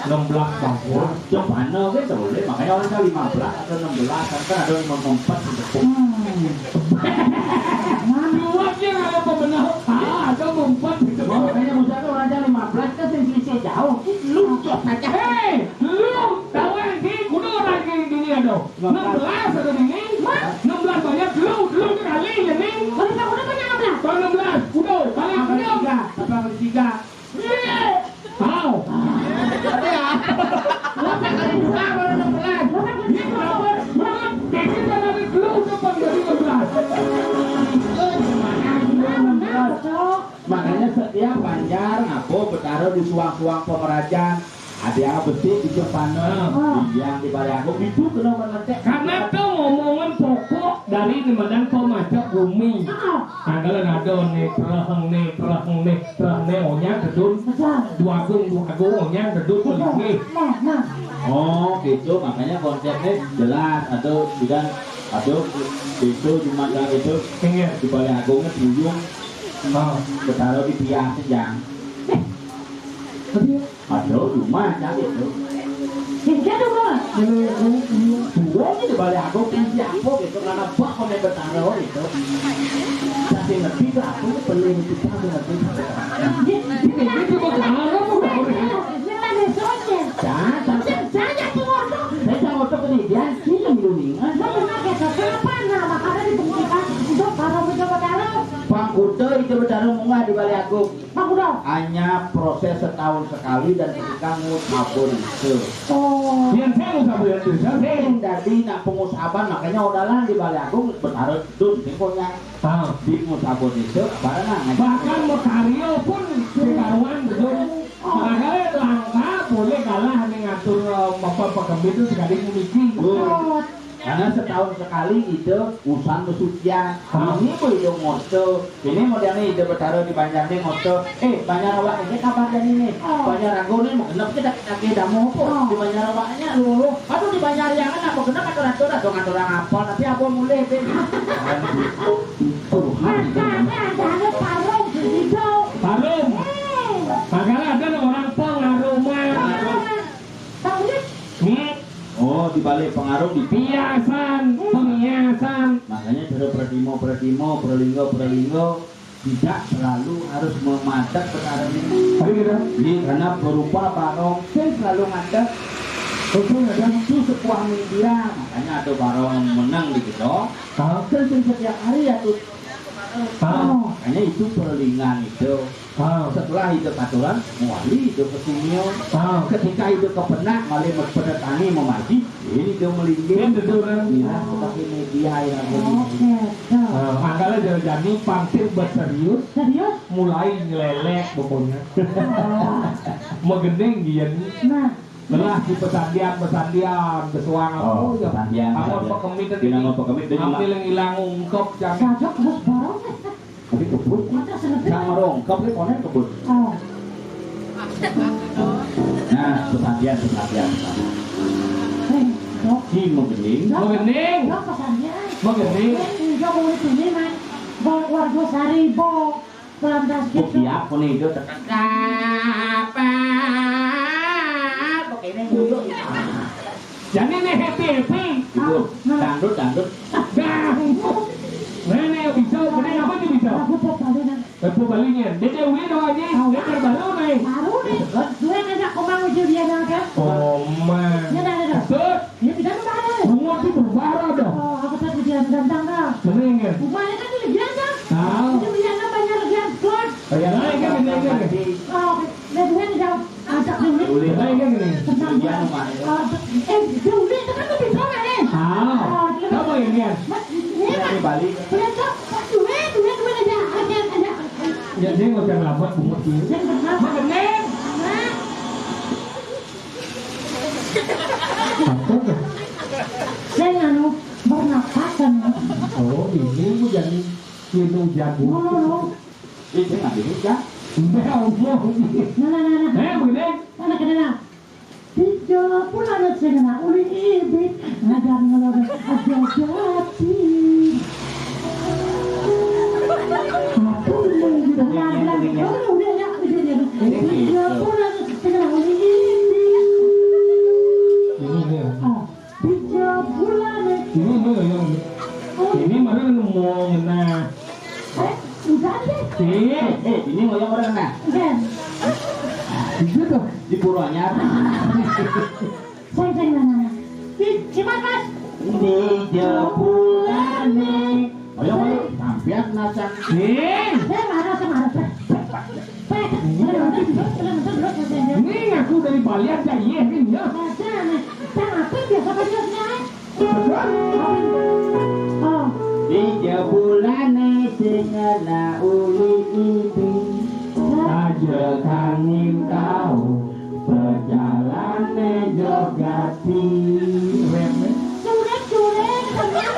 Enam belas tahun. Coba no, gitu, boleh. Makanya orang kan lima belas atau enam belas, kan ada yang mau empat gitu. Hmm. Dua dia kalau pemenang, ah, ada mau empat gitu. Makanya musuh tuh orang lima belas kan selisih jauh. Lu cok aja. Hei, lu tahu yang di kudu orang di dunia dong. Enam belas ada di ini. Enam belas banyak lu, lu kali ya nih. Kalau tak udah banyak enam belas. Kalau enam belas, udah banyak enam. Apa tiga? Iya. Tahu. Ada ya? Berapa kali dua kalau enam belas? Ini berapa? Berapa? Jadi dari lu udah pada jadi enam belas. Makanya setiap Banjar ngapo betaruh di suang-suang pemerajan. Ada yang besi di Jepang, yang di Bali Agung itu kena menentek. Karena tuh ngomongan pokok dari nemenan pemacak bumi. Anggalan ada nih, teraheng nih, teraheng nih, teraheng nih, onyang dedun. Dua agung, dua agung, onyang dedun, melingih. Oh, gitu. Makanya konsepnya jelas. Ada, bukan, ada, itu cuma yang itu. Iya. Di Bali Agungnya buyung. Oh. Betaruh di biasa, Jang. Tapi ada rumah aja gitu. Sehingga tuh, Bos. Dua ini di Bali Agung, isi apa gitu, karena bak kok yang bertaruh gitu. Saya ngerti tuh, aku tuh perlu itu, saya ngerti. Ini, ini, ini cuma taruh, Bos. Ini lagi soalnya. Jangan, jangan. Saya tuh ngomong. Saya jangan ngomong ke dia, dia sih yang dulu nih. Lo pernah kayak apa? Nah, makanya dibuktikan. Itu baru mencoba taruh. Bang Kuto itu bertaruh munggah di Bali Agung. Bang Kuto. Hanya proses setahun sekali dan ketika ngusabun itu. Oh. Yang saya ngusabun itu, saya. Sing dadi nak pengusaban, makanya odalan di Bali Agung bertaruh dun, sing konyang. Ah. Di ngusabun itu, barang aja. Bahkan mau karyo pun sekarwan, betul. Makanya langka boleh kalah nih ngatur, eh, apa, pekemit itu sekali memikir. Betul. Karena setahun sekali ide usan besucian. Ah. Ini bu ide ngoto. Ini modelnya ide bertaruh di Banjar nih ngoto. Eh, Banjar awak ini kapan jadi nih? Oh. Banjar Agung nih mau genep kita kaki damu apa? Oh. Di Banjar awaknya lu, lu. Aduh, di Banjar yang apa genep atau ratu atau ngatur orang apa? Tapi apa mulai deh? Tuhan. Makanya ada parum di situ. Parum. Eh. Makanya ada orang pengaruman. Ah. Tahu ya? Hmm. Oh, di balik pengaruh di piasan, penghiasan. Makanya cara Pratimo, Pratimo, Pralingga, Pralingga tidak selalu harus memadat perkara ini. Tapi gitu. Iya, karena berupa barong sing selalu ngadeg. Betul, ada. Itu sebuah media, makanya ada barong menang di kita. Ah. Kan sing setiap hari ya tuh. Ah. Makanya itu perlingan itu. Ah. Setelah itu katuran, muali itu ke Sumio. Ah. Ketika itu kepenak, malih pada tani memaji, ini dia melinggih. Ini dia orang. Iya, sebagai media yang ada di sini. Oke, dah. Ah, makanya jani pangkir buat serius. Serius? Mulai nyelelek pokoknya. Ah. Megending dia nih. Nah. Belah di pesandian, pesandian, besuang apa ya? Oh, pesandian, apa pesandian. Pekemit tadi? Bilang apa pekemit, dia cuma ambil yang hilang ungkep, jangan. Sajak bos barang. Tapi kebut. Mata senepit. Sang merongkap ni konen kebut. Oh. Nah, pesandian, pesandian, pesandian. Eh, Dok. Di Megening. Dok. Megening. Dok, pesandian. Megening. Eh, enggak boleh sini, Man. Bang Wargo Sari, Bang. Lantas gitu. Buk siap, konen itu tekan. Apa? Kok ini dulu? Jadi nih happy-happy. Ibu, dangdut, dangdut. Dangdut. Nah, nih bisa, bener apa tuh bisa? Aku pop balik, nah. Eh, pop balik nih. Dia, dia udah dong aja. Tahu. Dia terbaru nih. Baru nih. Gue ngajak Komang uji dia nih, kan? Komang. Dia dah, dia dah. Terus? Dia tidak baru. Bunga tuh baru dah. Oh, aku tadi dia ganteng dah. Bener nggak? Bukannya kan dia ganteng. Tahu. Dia punya banyak dia slot. Oh, ya, naik kan, naik kan. Oh, oke. Dia, dia tidak. Masak dulu. Boleh. Baik, kan, gini? Tenang. Iya, Mak. Oh, eh, dulu itu kan lebih tua, eh. Ah. Oh, dia apa ini, ya? Mas, ini, ini Mas. Balik. Udah, Cok. Pas dulu, eh, dulu, dulu aja. Aja, aja. Ya, dia nggak usah ngelambat, bungut dulu. Dia nggak kenapa. Makan, Neng. Nah. Apa tuh? Saya nganu, bernapasan. Oh, ini hujan. Ini hujan. No, no, no. Ih, saya nggak bisa. Mbak Allah. Nah, nah, nah, nah. Eh, begini. Mana kena, nah? Tiga puluh anak saya kena uli ibit. Ngajar ngelor aja jati. Eh, eh, ini ngoyong orang nah. Iya. Itu tuh di Purwanya. Sing, sing, nah, nah, nah. Di, di mana, Mas? Di jebulane. Ayo, ayo, sampean nacang. Sing. Saya marah, saya marah, saya. Saya, saya, saya, saya, saya, saya, saya, saya, saya. Ini aku dari Bali aja, iya, ini ya. Nah, saya nih, saya ngapain biasa kan dia, saya? Betul. Oh. Di jebulane sing ana uli ini. Aja kangin kau, pejalane jogati. Reme. Curek, curek, tenang.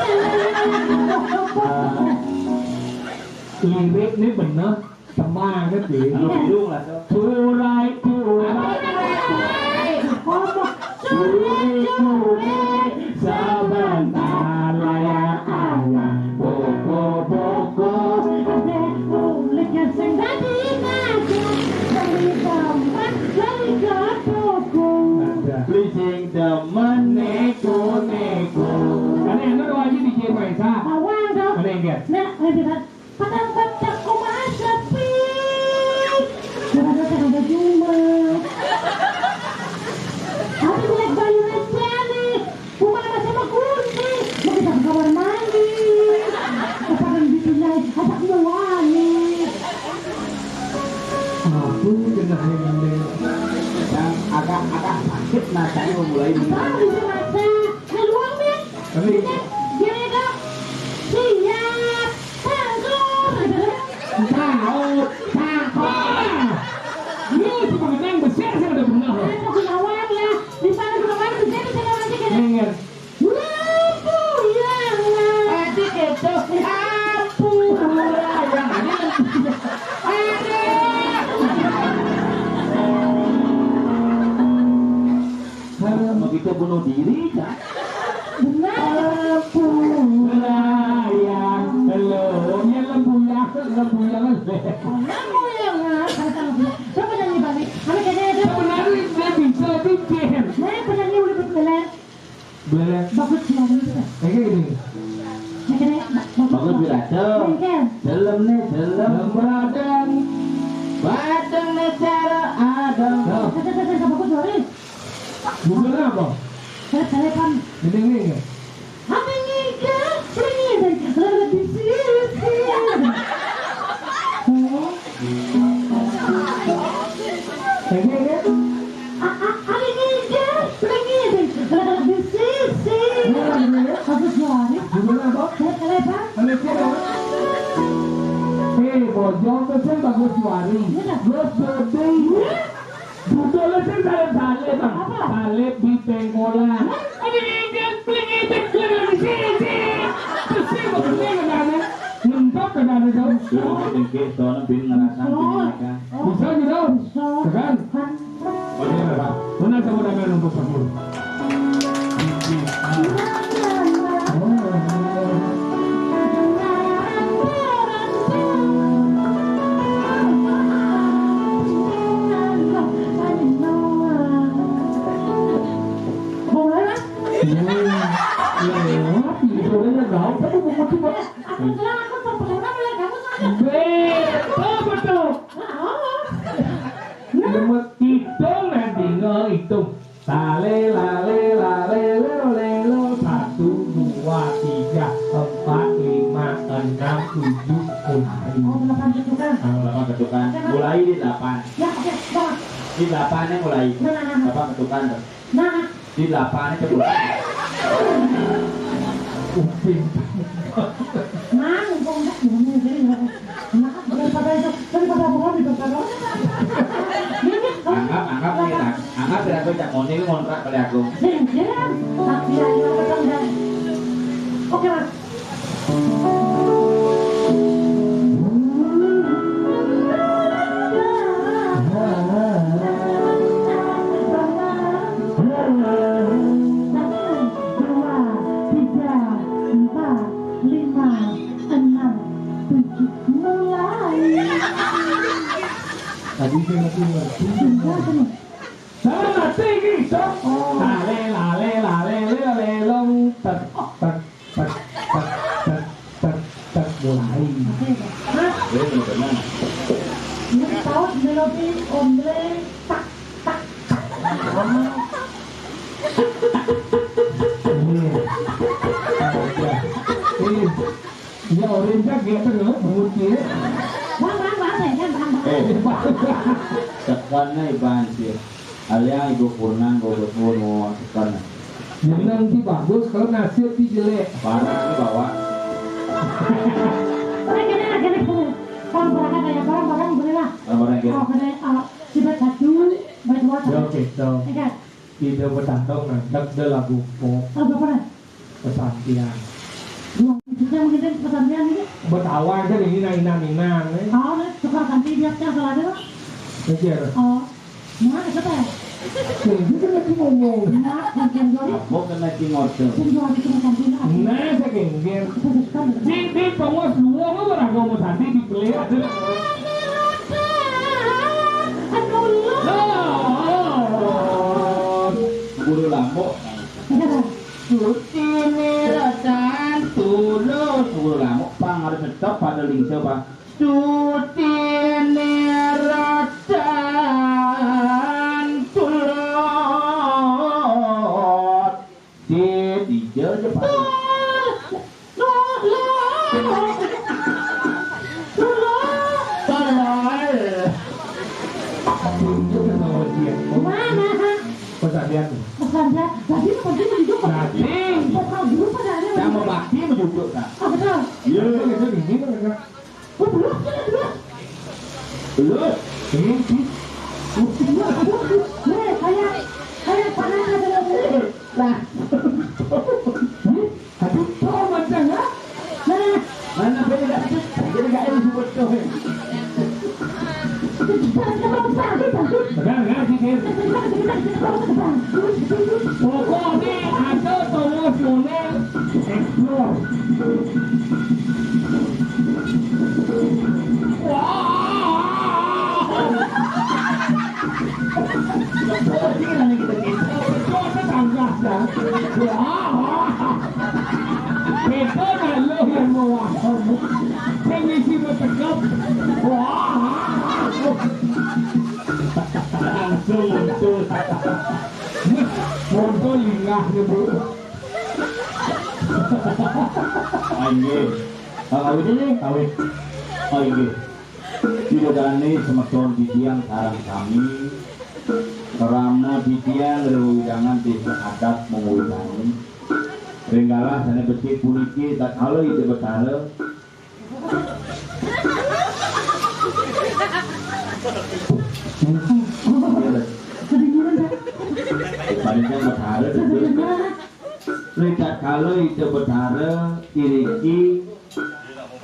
Lirik ini bener, semangat ya. Anu bidung lah tuh. Curai, curai. Apa? Curai, curai. Sebentar layar ayah. Boko, boko. Ada uliknya sing dadi ngaji. Beli tempat, beli ke toko. Beli sing demen neko, neko. Karena yang ada wajib di Jemaisa. Awal dong. Mana yang dia? Nah, eh, dia Petang-petang kumaha sepi. Kumaha teh ada jumah. Aku jelek bayu aja nih. Kumaha masih mau kunci. Mau kita ke kamar mandi. Kapan gitu nyai ajak nyewani. Aku kena yang yang agak-agak sakit nah saya mulai ini. Tahu bisa masak. Keluar nih. Tapi dia, dia itu siap. Sanggup. Sanggup. Sanggup. Lu cuma menang besar sih ada benar. Aku gunawan ya. Di sana gunawan tuh jadi saya nanti kena. Ingat. Lampu yang lah. Tadi itu lampu yang ada. Ada. Kalau begitu bunuh diri, Cak. Benar. Lampu layang, belumnya lampu layang, lampu layang. Lampu layang, ah, siapa nyanyi balik? Mana kayaknya ada. Sebenarnya dia bisa bikin. Mana penyanyi udah berkelar? Boleh. Bagus ya, bisa. Kayak gini. Bagus, Birato. Mungkin. Dalam nih, dalam. Dalam badan. Badan nih cara ada. Tuh. Bagus, sorry. Bukan apa? Saya telepon. Ini, ini, ini. Hati ngiga, sini, lebih sisi. Oh. Ini, ini. A-, a-, ari ngiga, ari ngiga. Lebih sisi. Ini, ini, ini. Bagus, sorry. Bukan apa? Saya telepon. Ini, ini. Eh, bojong tuh sih bagus suari. Iya. Gue sedih. Iya. Budal sing salib-salib, Bang. Apa? Salib di pengkolan. Hah? Ada yang bilang pelingitik, jangan di sini. Terus sih, mau pelingitik, ada. Ngentok, ada, ada, jauh. Suruh pelingitik, soalnya bin ngerasa Oh. bineka. Bisa gitu? Bisa. Tekan. Kan. Oh, iya, Pak. Mana kamu damai untuk Pak Guru? Betul, betul. Lemes hitung nanti ngitung. Lale, lale, lale, lelo, lelo. Satu, dua, tiga, empat, lima, enam, tujuh, sepuluh. Oh, delapan ketukan. Ah, delapan ketukan. Oke, Mas. Mulai di delapan. Ya, oke, Bang. Di delapan nih mulai. Nah, nah, nah. Delapan ketukan tuh. Nah, nah. Di delapan nih ketukan. Upin. Mang, kok enggak ngomong jadi enggak. Nah, daripada itu, daripada aku mau di dokter. Anggap, anggap nih, Tang. Anggap ya aku cak moni ngontrak kali aku. Sing, ya. Tapi ya, ya, betul, ya. Oke, Mas. Satu, dua, tiga, empat, lima, enam, tujuh. Mulai. Tadi saya masih ngerti. Sudah, kan? Sama mati gitu. Oh. Lale, lale, lale, lele, lele, long, tek, tek, tek, tek, tek, tek. Orin kaget tuh, bungut ya. Bang, bang, bang, bang, bang, bang. Eh, tekan nih, Bang, sih. Aliang ibu kurnan, bobot bungut, tekan. Jadi nanti bagus, kalau nasib di jelek. Parah, ini bawa. Oke, oke, oke. Kalau barang ada ya, barang, barang boleh lah. Barang, barang, oh, kena, ah, tiba satu, buat dua. Ya, oke, so. Enggak. Ida betandong ngantek da lagu pop. Lagu apa? Pesantian. Wah, itu yang mungkin pesantian ini. Betawa aja ini nainan-inan, eh. Oh, tukar ganti biar cang salah dulu. Mikir. Oh. Nah, itu teh. Jadi kan lagi ngomong. Nah, gantian dulu. Apa kena cing ngocel? Cing jual itu pesantian. Nah, saya genggen. Itu kan. Di, di penguas dua, apa orang ngomong tadi di play ada. Guru lambok. Sutini ratan tulus. Guru lambok, pang harus tetap pada lingsa, Pak. Sutini ratan tulus. Dit, ija aja, Pak. Tolol. Tolol. Mana? Pesantian. Pesantian. Tadi lu penting juga, Pak. Tadi. Pokok dulu pada ada. Yang mau bakti mau duduk, Kak. Oh, betul. Iya. Itu, itu dingin, Kak. Oh, belum, belum, belum. Belum? Belum, sih. Belum, belum, belum. Nih, kayak, kayak panas ada lagi. Lah. Aduh, kau macam, ha? Nah. Mana beda? Jadi gak ada sebut tu. Pegang, pegang, sikit. Pokoknya ada tolong, tolong. Explore. Wah! Betul, ini kan kita gitu. Betul, tetangga, ya. Wah! Kita malu yang mau waham. Saya ngisi bertekap. Wah! Langsung muncul. Muncul lingahnya, Bu. Anjir. Ah, awit ini, awit. Oh, inggih. Ida dané semeton titiang sareng sami. Krama titiang ring wewidangan désa adat Mengwi Tani. Ring galah sané becik puniki tatkala Ida Betara. Kedengeran, Pak? Kedengeran. Ring tatkala Ida Betara iriki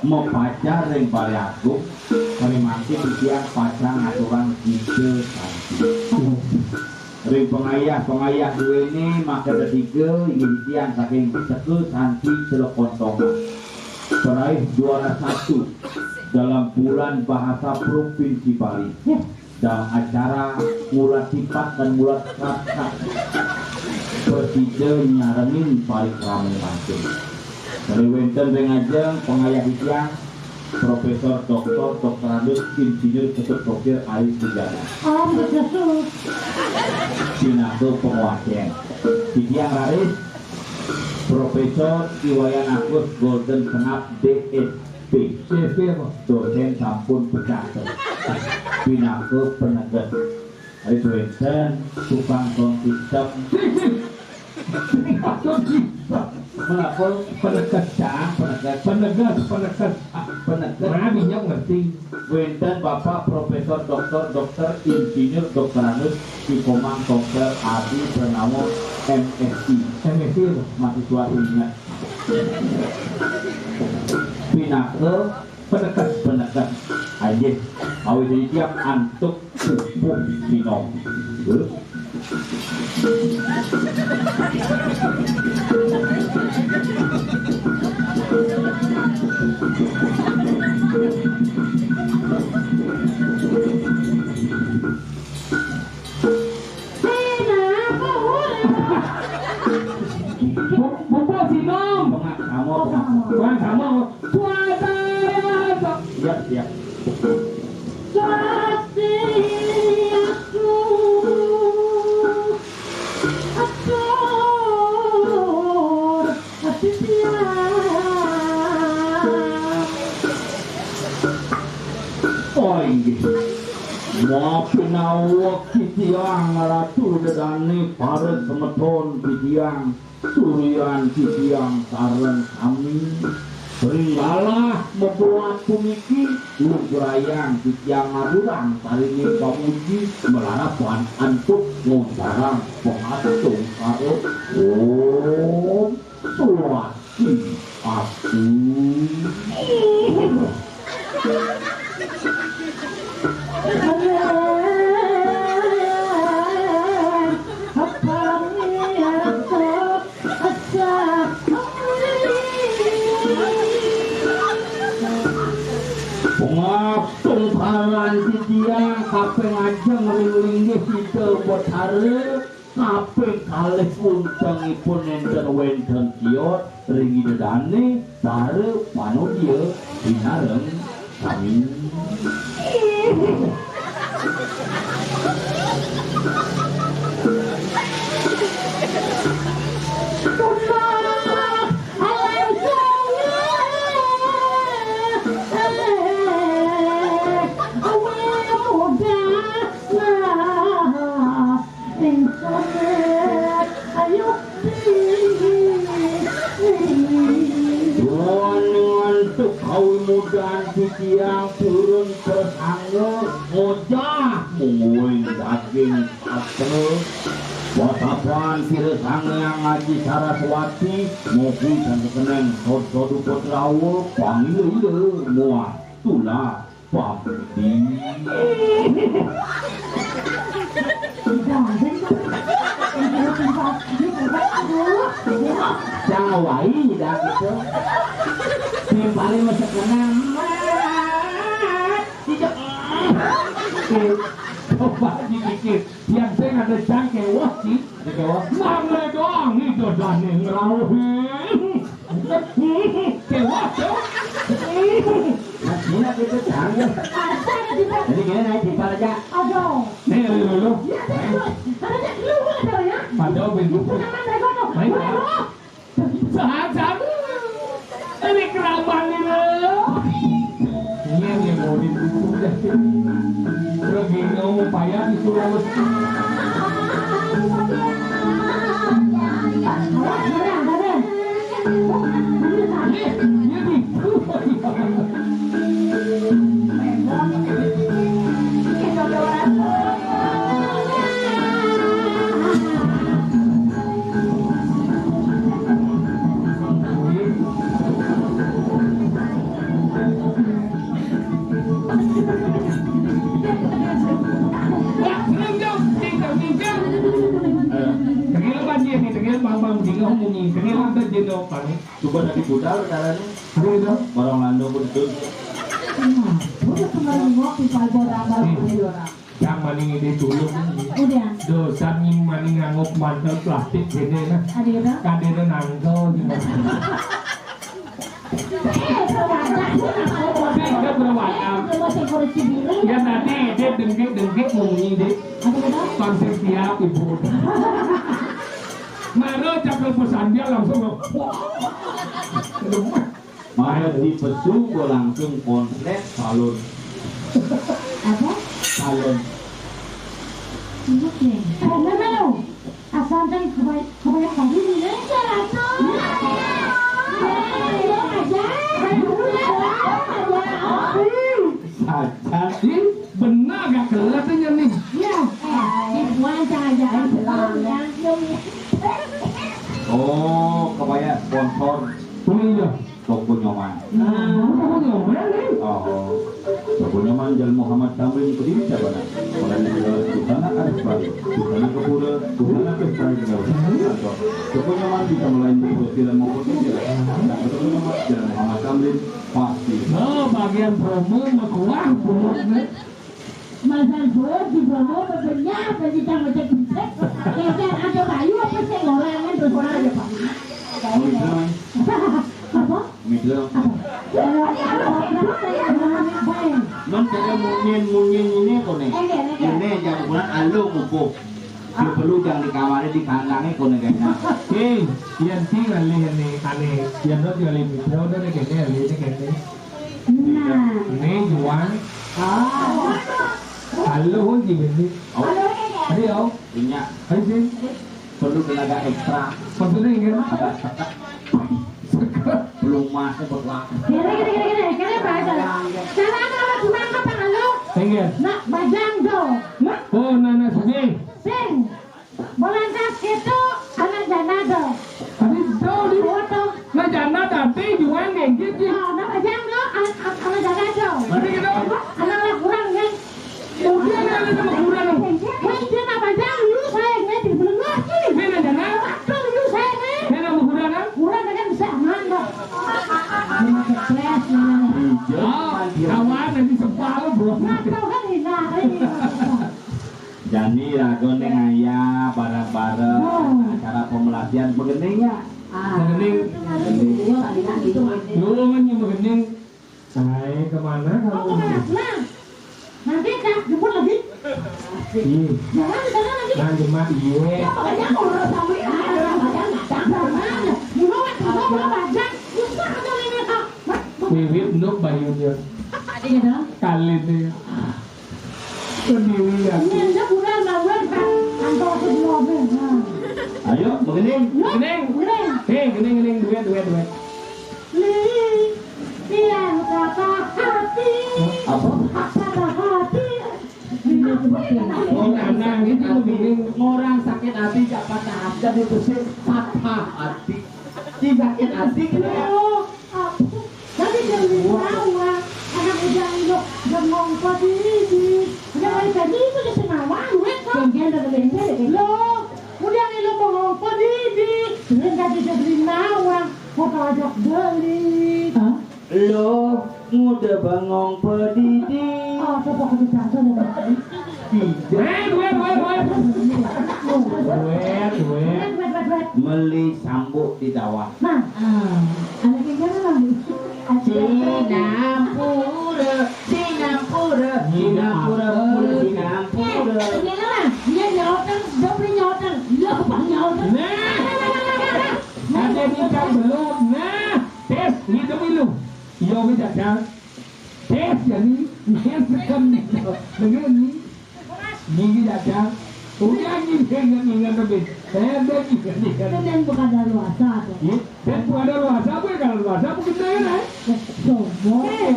mapacar ring Balé Agung, ring mangkin titiang pacang ngaturang gita santi. Ring pangayah-pangayah duéné maka tetiga inggih titiang saking Seka Santi Celok Kontongan. Peraih juara satu dalam bulan bahasa Provinsi Bali. Dalam acara ngulat tipat dan ngulat rakat. Prasida nyarengin parikrama mangkin. Ring wénten ring ajeng pangayah titiang, Profesor Doktor Doktorandus Insinyur Ketut Gokil Ayu Sujana. Om Swastiastu. Pinaka panguwasén. Titiang raris Profesor I Wayan Agus Golden Senap D S P. D S P apa? Dosén sampun pecat. Pinaka peneges. Ari wénten tukang sound system. Sing, sing. Sing, sing. Menapa? Peneges, Cang, peneges. Peneges, peneges. Peneges. Nah, beliau ngerti. Wénten Bapak Profesor Doktor Doktor Insinyur Doktorandus Ki Komang Komser Adi Pranama M Si. M Si apa? Mahasiswa ingat. Pinaka peneges, peneges. Inggih, awit titiang antuk pupuh sinom. Bu-, bubuk sinom. Pengak sama, pengak. Pengak sama. Puasa. Siap, siap. Swastiastu. Atur. Ati tiang. Pinaweg titiang Ratu Dedane, para semeton titiang, surian titiang sareng sami. Ring lalah mabuat puniki, lugrayang titiang ngaturang sarine pamuji malarapan antuk ngoncarang pangastungkara. Om Swastiastu. Pangastungkaran titiang kaping ajeng ring linggih Ida Betara, kaping kalih untengipun nenten wenten kios ring Ida Dane, para panodia sinareng sami. Duaning antuk kawimudan titiang purun prasangga ngojah mungguing daging patra. Watapan sira Sang Hyang Aji Saraswati, mugi sangkening sod-sod upadrawa pangila-ila muah tulah pamudi. Cang wai dah gitu. Timpalé masuk kena. Tidak. Coba dipikir, yang saya ada cang kewah sih. Ada kewah. Mana doang nih dodane ngerauhin. Kewat, kewat. Nah, sini kita cari. Ada di bawah. Jadi gini, naik di bawah aja. Aduh. Nih, lu, lu, lu. Ya, ada. Ada di luar ada ya. Padahal begitu. Itu namanya Dragono. Baik. Aduh. Sehat, sehat. Ini kerabat nih, lo. Ini yang mau dulu dah. Terus gini, mau payah disuruh. Tengil apa dia ni? Tengil mama mendingan ngomongin. Tengil apa dia ni? Coba dari budal caranya. Aduh, itu. Barang Lando pun itu. Hmm, udah kemarin ngopi, Pak Bora, Bora, Bora. Yang maning ini dulu. Udah. Dosa nih maning nganggo mantel plastik gini nah. Aduh, itu. Kadene nangkel gitu. Eh, berwadah. Tidak berwadah. Eh, belum masih korupsi diri. Ya tadi dia dengkit-dengkit ngomongin deh. Aduh, itu. Konsep siap ibu. Maro cakal pesan dia langsung. Wah. Maya di pesu gua langsung konslet salon. Apa? Salon. Sibuk ya? Karena lo asal kan kebay-, kebanyakan ini. Iya, Ratu. Iya, iya, iya. Saja sih, benar gak kelihatan ya nih? Iya. Eh, dibuang aja, jangan pulang, jangan cium. Oh, kebaya sponsor. Oh iya. Toko Nyoman. Nah, Toko Nyoman, eh? Oh. Toko Nyoman Jalan Muhammad Tamrin Kediri Cabana. Orang Negara Busana Arif Bali. Busana Kepura, Busana Pesta Negara. Toko Nyoman bisa melayani di Jalan maupun di Jalan. Toko Nyoman Jalan Muhammad Tamrin pasti. Oh, bagian promo mah kuah, promo. Masang suud di bawah bebenah, bencang becek-becek. Kejar ada bayu apa sih orang kan terus orang aja, Pak. Apa? Middle. Apa? Apa? Man cara munyin-munyin ini kok nih. Enggak, enggak. Ini jangan pulang alu mupuh. Dia perlu jangan di kamarnya, di kandangnya kok nih kayaknya. Hei, yang tinggal nih, nih, aneh. Yang dot kali middle udah nih kayaknya, ini kayaknya. Nah. Ini juang. Oh. Halo, gimana sih? Oh. Halo, Kak. Ayo. Punya. Ayo, sih. Perlu tenaga ekstra. Maksudnya gimana? Agak sekat. Sekat. Belum masuk buat waktu. Kira, kira, kira, kira, kira, Pak Hasan. Cara apa, Pak, gimana, Pak, halo? Enggak. Nak, bajang do. Nah. Oh, nana sugih. Sing. Bolantas itu anak janda do. Tadi do di foto. Nah, janda tapi juan ngegit, ya. Oh, nak bajang do, anak, anak, anak janda do. Berarti kita anak lah kurang, kan? Udah, ada nama kurang. Kan dia nak bajang, lu saya ngegit, belum ngerti. Mana janda? Waktu lu saya ngegit. Mana nama kurang, kan? Kurang, kan, bisa aman, Pak. Ini stres, ini. Oh, kawan, nanti sepal, bro. Nggak tahu, kan, ini, nah, ini. Jani rago ning ayah bareng-bareng. Oh. Acara pemerhatian begening ya. Ah. Begening. Begening. Iya, palingan gitu, Mas. Lu kan yang begening. Saya kemana kamu? Oh, kemana? Nah, nanti tak jemput lagi. Iya. Jangan di sana lagi. Nah, cuma iya. Ya, makanya aku udah sampai, ah, orang banyak datang. Jangan. Di bawah, di bawah, banyak. Susah ada ini, ah. Wiwit nuk bayunya. Iya dong. Kalit ya. Sendirian. Ini aja kurang lawan kan. Antar semua, nah. Ayo, begening. Begening. Begening. Hei, gening, gening, duet, duet, duet. Li, biar kata hati. Apa? Kata hati. Oh, nah, nah, ini begening. Orang sakit hati, siapa tak ada itu sih patah hati. Di sakit hati, gitu ya. Oh, apa? Tapi jangan dibawa. Anak udah ilok bengong padidi. Udah hari tadi itu dia senawa, duit kok. Jangan ada benda deh. Loh, udah ilok bengong padidi. Duit tadi dia beli nawang. Mau ajak beli. Hah? Lo muda bengong padidi. Oh, coba aku bicara dong. Tidak. Wait, wait, wait, wait. Wait, wait. Wait, wait, wait, wait. Meli sambuk di dawa. Nah, ah, anak yang mana lagi? Sinampura, Sinampura, Sinampura, Sinampura. Eh, ini lah, dia nyautang, dia beli nyautang, dia apa nyautang? Nah, ada nikah belum? Nah, tes, hidup dulu. Yo, kita cang. Tes, jadi, tes, sekam. Begini. Gigi dagang. Udah gigi ingat-ingat tapi. Saya ada gigi ingat. Itu dan bukan daluarsa tuh. Iya, dan bukan daluarsa, apa ya kalau daluarsa apa kita ya, eh? Sombong. Eh.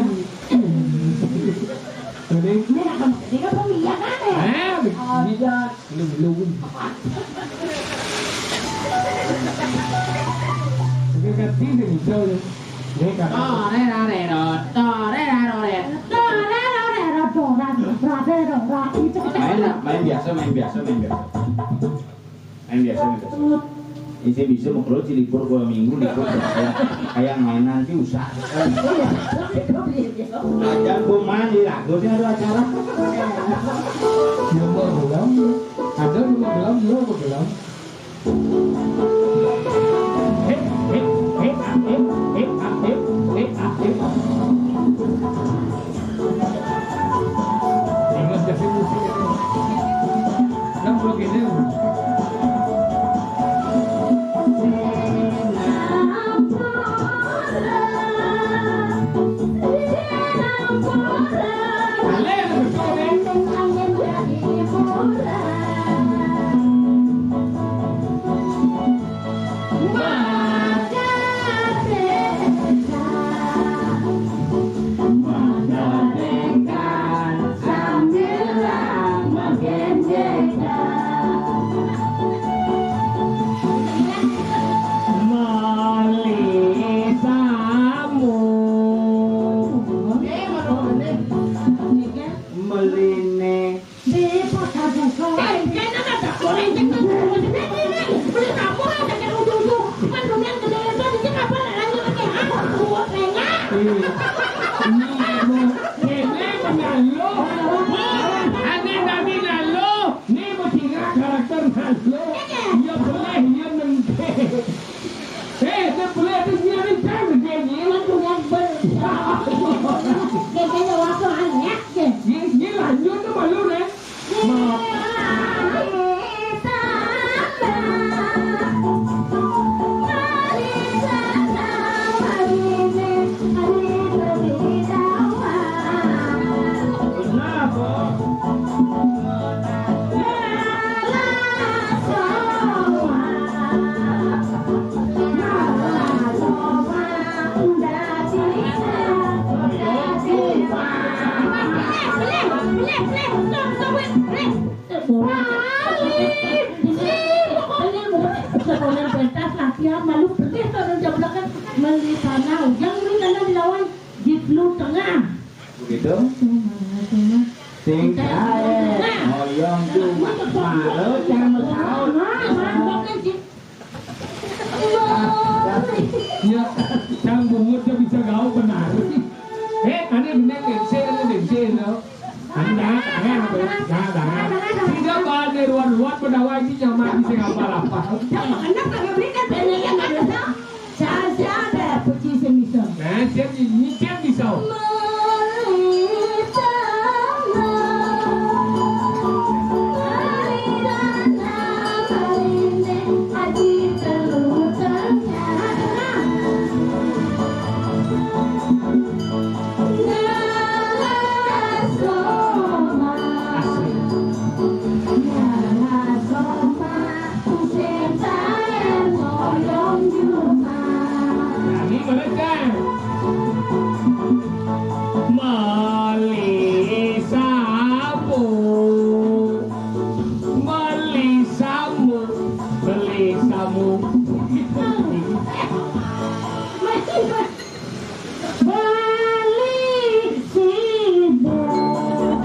Jadi, ini akan, ini kan pemilihan kan ya? Eh, bisa. Lu, lu. Itu kan tidak bisa, lu. Torerarero, torerarore, torerarorero, tora, torerarora. Itu kita main, main biasa, main biasa, main biasa. Main biasa, main biasa. Ini saya bisa mau keluar, libur dua minggu, libur biasa. Kayak mainan sih usah. Ada pemain di lagu sih ada acara. Dia mau belum? Ada di belum? Dia mau belum? Meline. Di pasar buka. Eh, kena kata orang kita, maksudnya ini, beli kamu lah, jangan ujuk-ujuk. Kan dunia gede itu, di sini apa, lagi pakai apa, buat lengah. Iya. Ini mau, ini mau nyalu. Ada nabi nyalu. Ini mau tinggal karakter nyalu. Iya, boleh, iya, menteh. Eh, dia boleh ada dia ni kan dia ni. Dia punya ber-, dia punya waktu aneh, ya. Dia, dia lanjut tu malu, eh. Sekolah pentas latihan malu pelih tu orang jablakan meli tanah. Ujang meli tanah di lawan di Pelu Tengah. Begitu? Cuma, cuma. Tingkai. Nah. Oyong tu. Nah, mara cara mesau. Nah, nah, nah, nah. Ya, cang bungut dia bisa gaul benar. Eh, ane benar, dense, ane dense, no. Anda, anda, anda, anda. Tidak ada ruan-ruan pendawa ini nyaman di sing apa-apa. Anda kagak berikan penanya madrasah. Saja ada puji sing bisa. Nah, siap ini, siap bisa. Nah, ini mereka. Meli samu. Meli samu. Meli samu. Beli sibuk.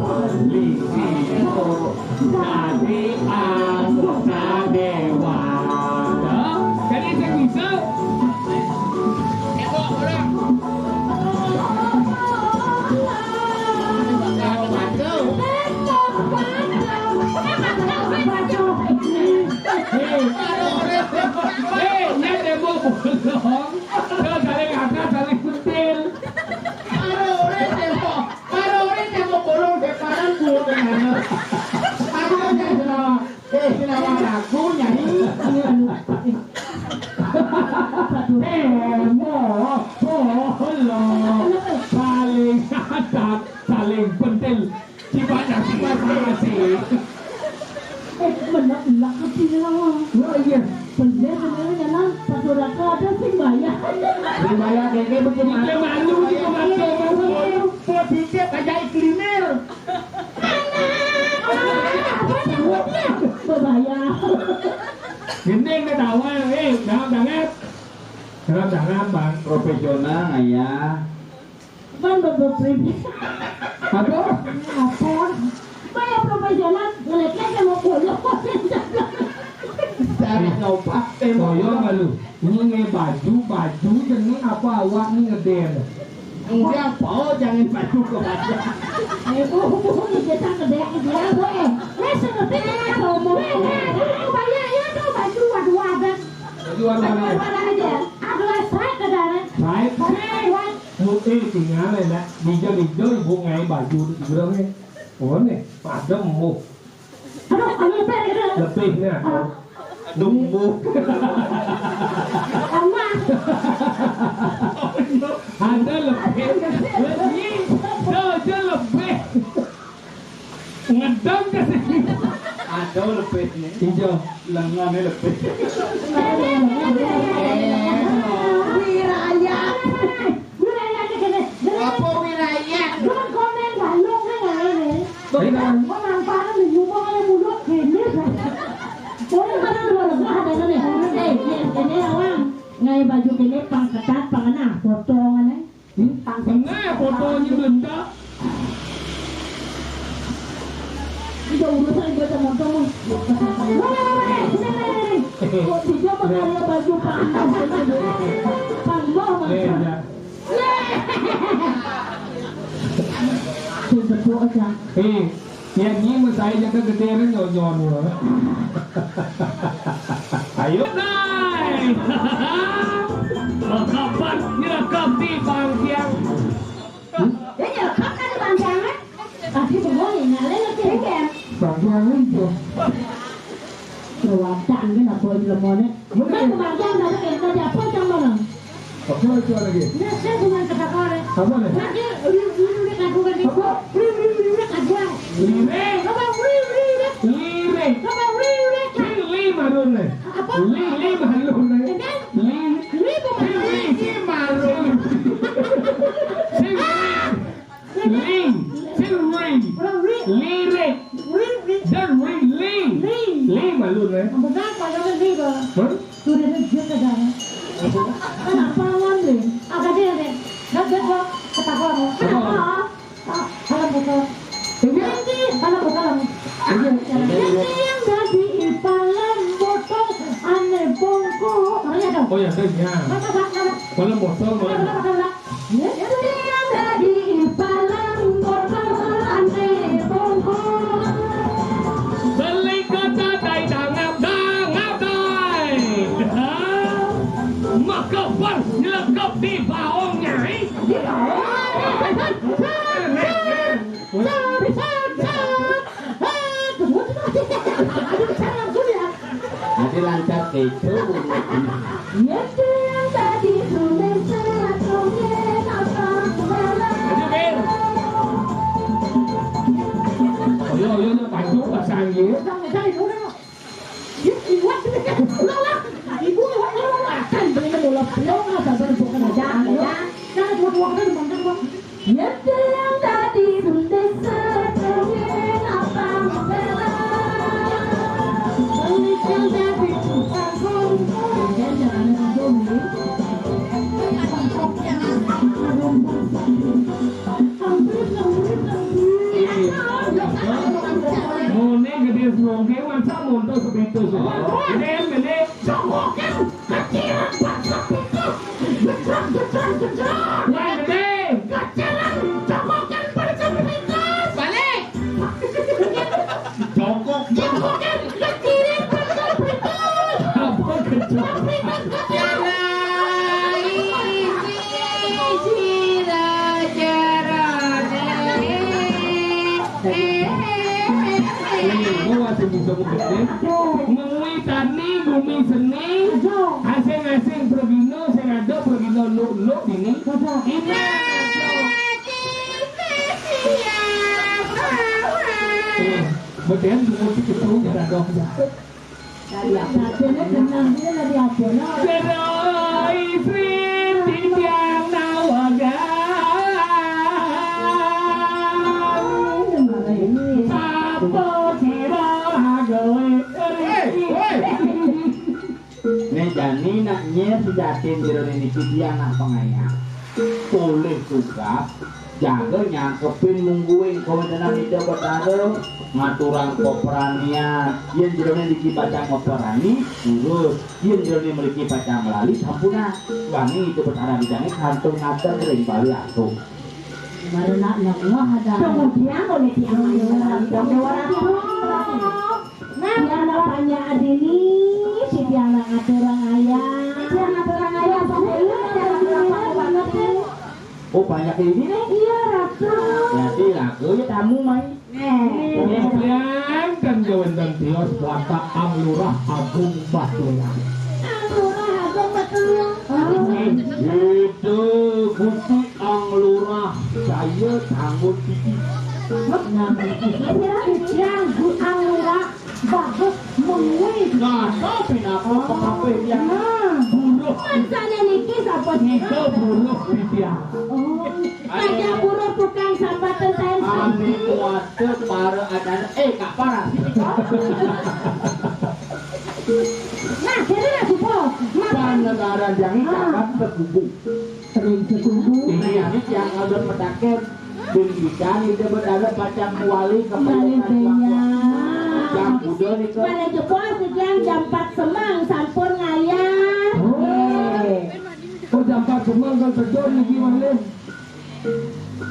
Beli sibuk. Dadi anggota dewan. Jadi sing bisa. Hei, hei, nek tembok bolong. Terus saling angkat, saling pentil. Karo urip tembok, karo urip tembok bolong deparan kulo kenana. Aku kan sing sinawa, eh, sinawa lagu, Nyai. Tembok bolong, saling angkat, saling pentil. Gimana sih, Mas Mas sih? Eh, bener, enggak kecil lah. Oh, iya. Bener, bener, ya, Nang. Satu raka ada sing bayar. Sing bayar, Dek, Dek, betul, Mas. Dia malu, dia malu, malu. Buat dicek aja iklimir. Anak, apa nyebutnya? Bebayar. Gendeng ketawa, eh, dalam tangan. Dalam tangan, Bang. Profesional, ayah. Pan bebebrim. Apa? Apa? Kaya profesional, ngelek-lek sama koyo. Cari nyoba, eh, koyo malu. Ini nge baju, baju jeneng apa awak ni ngeder? Enggak, apa, jangan baju ke baju. Eh, oh, oh, oh, ini kita ngeder, ngeder, eh. Wes, ngerti kan, apa, omong? Eh, eh, eh, bayar ya, tuh, baju, waduh, ada. Baju warna apa? Warna aja. Ada, saya ke dalam. Baik. Saya, Wan. Mu, eh, tinggal, eh, nak. Dijo-dijo ibu ngai baju tu seberang, eh. Oh, ni. Padam, mu. Aduh, aduh, lebih, lebih. Lebih, ni. Aduh. Dumbu. Aman. Ada lebih. Lebih. Saja lebih. Ngedang ke sini. Ada lebih ni. Ijo. Lengan ni lebih. Wiraya. Wiraya ni kena. Apa wiraya? Jangan komen, balung ni, ngai ni. Wiraya. Kau nampaknya menyumbang oleh mulut kena. Orang mana dua lemah ada ni. Eh, ni, ni awang. Ngai baju kena pang ketat, pang kena, potong ni. Hmm? Tengah fotonya belum tak. Udah urusan dia sama kamu. Wah, wah, wah, eh, sini, sini, sini. Kok tidak pakai baju pantas? Tambah macam. Eh, ya. Sing tepuk aja. Eh. Yang ni mesai jaga gede ni nyonyon. Ayo. Nai. Lengkap, lengkap di bangkiang. Dia nyelekap kan di bangkiang, eh? Tapi boleh, nak lelaki. Bangkiang itu. Kewadan kan apa di lemone. Kan kemarin ada kereta di apa sama orang? Apa itu lagi? Nah, saya bukan kata orang. Apa ni? Lagi, uri, uri, uri, kaku, kaku. Apa? Uri, uri, uri, uri, kaku. Lire. Apa? Uri, uri, uri. Lire. Apa? Uri, uri, kaku. Li, li marun ni. Apa? Li, li marun ni. Li. Li bukan. Li, li marun. Li. Ling. Sing ring. Ring. Lirik. Ring, ring. Dan ring. Ling. Ling. Ling malu ni. Apa dah? Padahal ini, Bang. Hah? Sudah ada dia, saudara. Kenapa, Wan, Rin? Apa dia, Rin? Gak, gak, gak. Ketawa, Wan. Kenapa? Apa? Ah, dalam botol. Iya. Nanti dalam botol, Wan. Iya. Nanti yang jadi dalam botol, aneh bongkok. Makanya dong. Oh, ya, ya. Mana, mana, mana? Dalam botol, mana? Mana, mana, mana? Beli kota dai dangap dangap dai. Maka bar nyelekep di baong nyai. Di baong. Nanti lancar keco. Iya, yang tadi sudah saya komen apa kemana? Ayo, Bil. Ayo, ayo, ayo, pancung pasang ya. Jangan, jangan, udah. Dia kuat. Udah lah. Ibu kuat, udah lah. Akan beli ulah pulang, apa baru bukan aja. Jangan dua-dua, udah, udah, udah. Nyedang tadi suntik setengin apa membela. Balik yang tadi tukang kompor. Jangan jangan ngomong. Hampir, hampir, hampir. Ngene gedhe semongke, masa monto sepitu semua. Gedhe, gedhe. Jokokin kecilan pas sepitu. Gejrot, gejrot, gejrot. Wah, gedhe. Kecilan jokokin pas sepitu. Balik. Jokokin. Jokokin kecilan pas sepitu. Apa gejrot? Sepitu, sepitu. Ning, gua masih bisa menggetik. Mengwi tani, bumi seni. Asing-asing pragina, sing ada pragina luk-luk dini. Ini. Eh, beden dulu dikepung ya, dong. Jero istri titiang nawegan. Sapa sira gawe. Nek jani nak nyer sejatin jero niki dia nak pengayam. Polih tugas jaga nyangkepin mungguing kawentenan Ida Betara ngaturang peperanian. Yen jerone niki pacang meperani, urus. Yen jerone mriki pacang melali, sampunang. Wani Ida Betara Ida kantun ngaten ring Bali Agung. Baru nak nyemuah ada. Kemudian oleh tiang ayu dong Dewa Ratu. Nah, tiang nak banyak adini, si tiang nak ngaturang ayah. Tiang ngaturang ayah, sampai iya, tiang ngaturang ayah. Oh, banyak ini nih? Iya, Ratu. Berarti lagu ya tamu main. Nih. Kemudian kan wonten tios watak Ang Lurah Agung Batulan. Ang Lurah Agung Batulan. Itu Gusti Ang Lurah saya tanggung tinggi. Nah, kira-kira Gusti Ang Lurah Bagus mengwi. Nah, tapi nak apa kabeh ya? Nah. Buruh. Maksane niki sapa sih? Itu buruh titiang. Oh. Ada buruh tukang sambatan saya. Ane kuwate para adane, eh, Kak Paras. Nah, jadi lah, Supo. Nah. Panegaran yang Ah. Kapan terhubung. Sering setuju. Ini yang ada petaken. Pendidikan itu berada pacang kuali Balik kembali banyak. Jam udah nih, Kak. Pada jebos sekian jam empat semang sampun ngayah. Oh. Oh, jam empat semang kan sedon niki malih.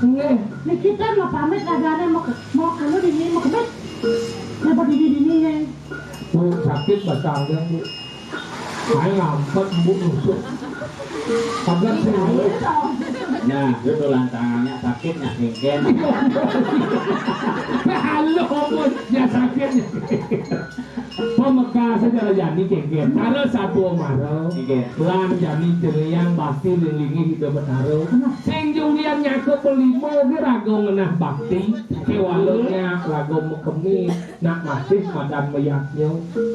Nggih. Niki kan mau pamit lagane mau ke-, mau anu dini mau kemit. Napa dini dini ya? Bu, sakit batang, Bu. Saya ngampet, Bu, nusuk. Agak sih. Nah, itu tulang tangannya sakitnya singken. Halo, Bu. Ya sakitnya. Pamekase cara jani kengken. Karo satu mara. Nggih. Lan jani jenengan pasti lilingi Ida Betara. Sing julian nyakup lima ki raga ngenah bakti. Kewalanya raga mekemi. Nak masih madan meyaknya.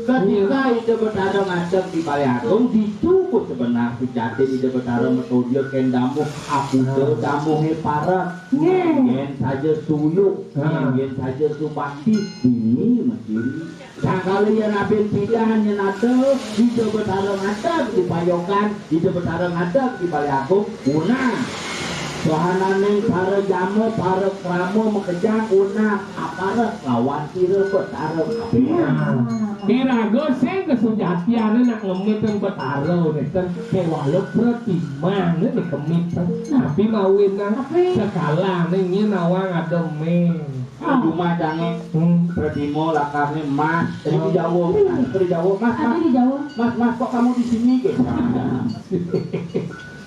Ketika Ida Betara ngadeg di Balai Agung, ditu Sebenar sujatin Ida Betara metodya kén damuh, akuta damuhé parek. Yén saja suyuk, yén saja subakti, dini mesti. Sangkala yén abin pidan nyén ada, Ida Betara ngadeg di payokan, Ida Betara ngadeg di Balé Agung, punah. Sohananing para jama, para krama makejang, punah aparek lawan sira Betara kabéh. Iraga sing kasujatiané nak ngemit ring Betara, nénten kéwala pratimané dikemit. Napi mawinan? Sekalané nyén nawang ada mé. Jumah cangé, pratima lakahné emas. Tadi di Jawa, tadi di Jawa, Mas, Mas. Tadi di Jawa. Mas, Mas, kok kamu di sini, gitu?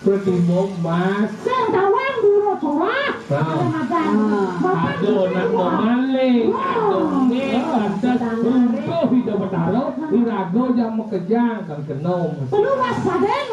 Pratima emas. Sing tawang dulu corak. Ada nak mamaling, ada mé, ada runtuh Ida Betara, iraga jang makejang kan kena. Perlu waspada.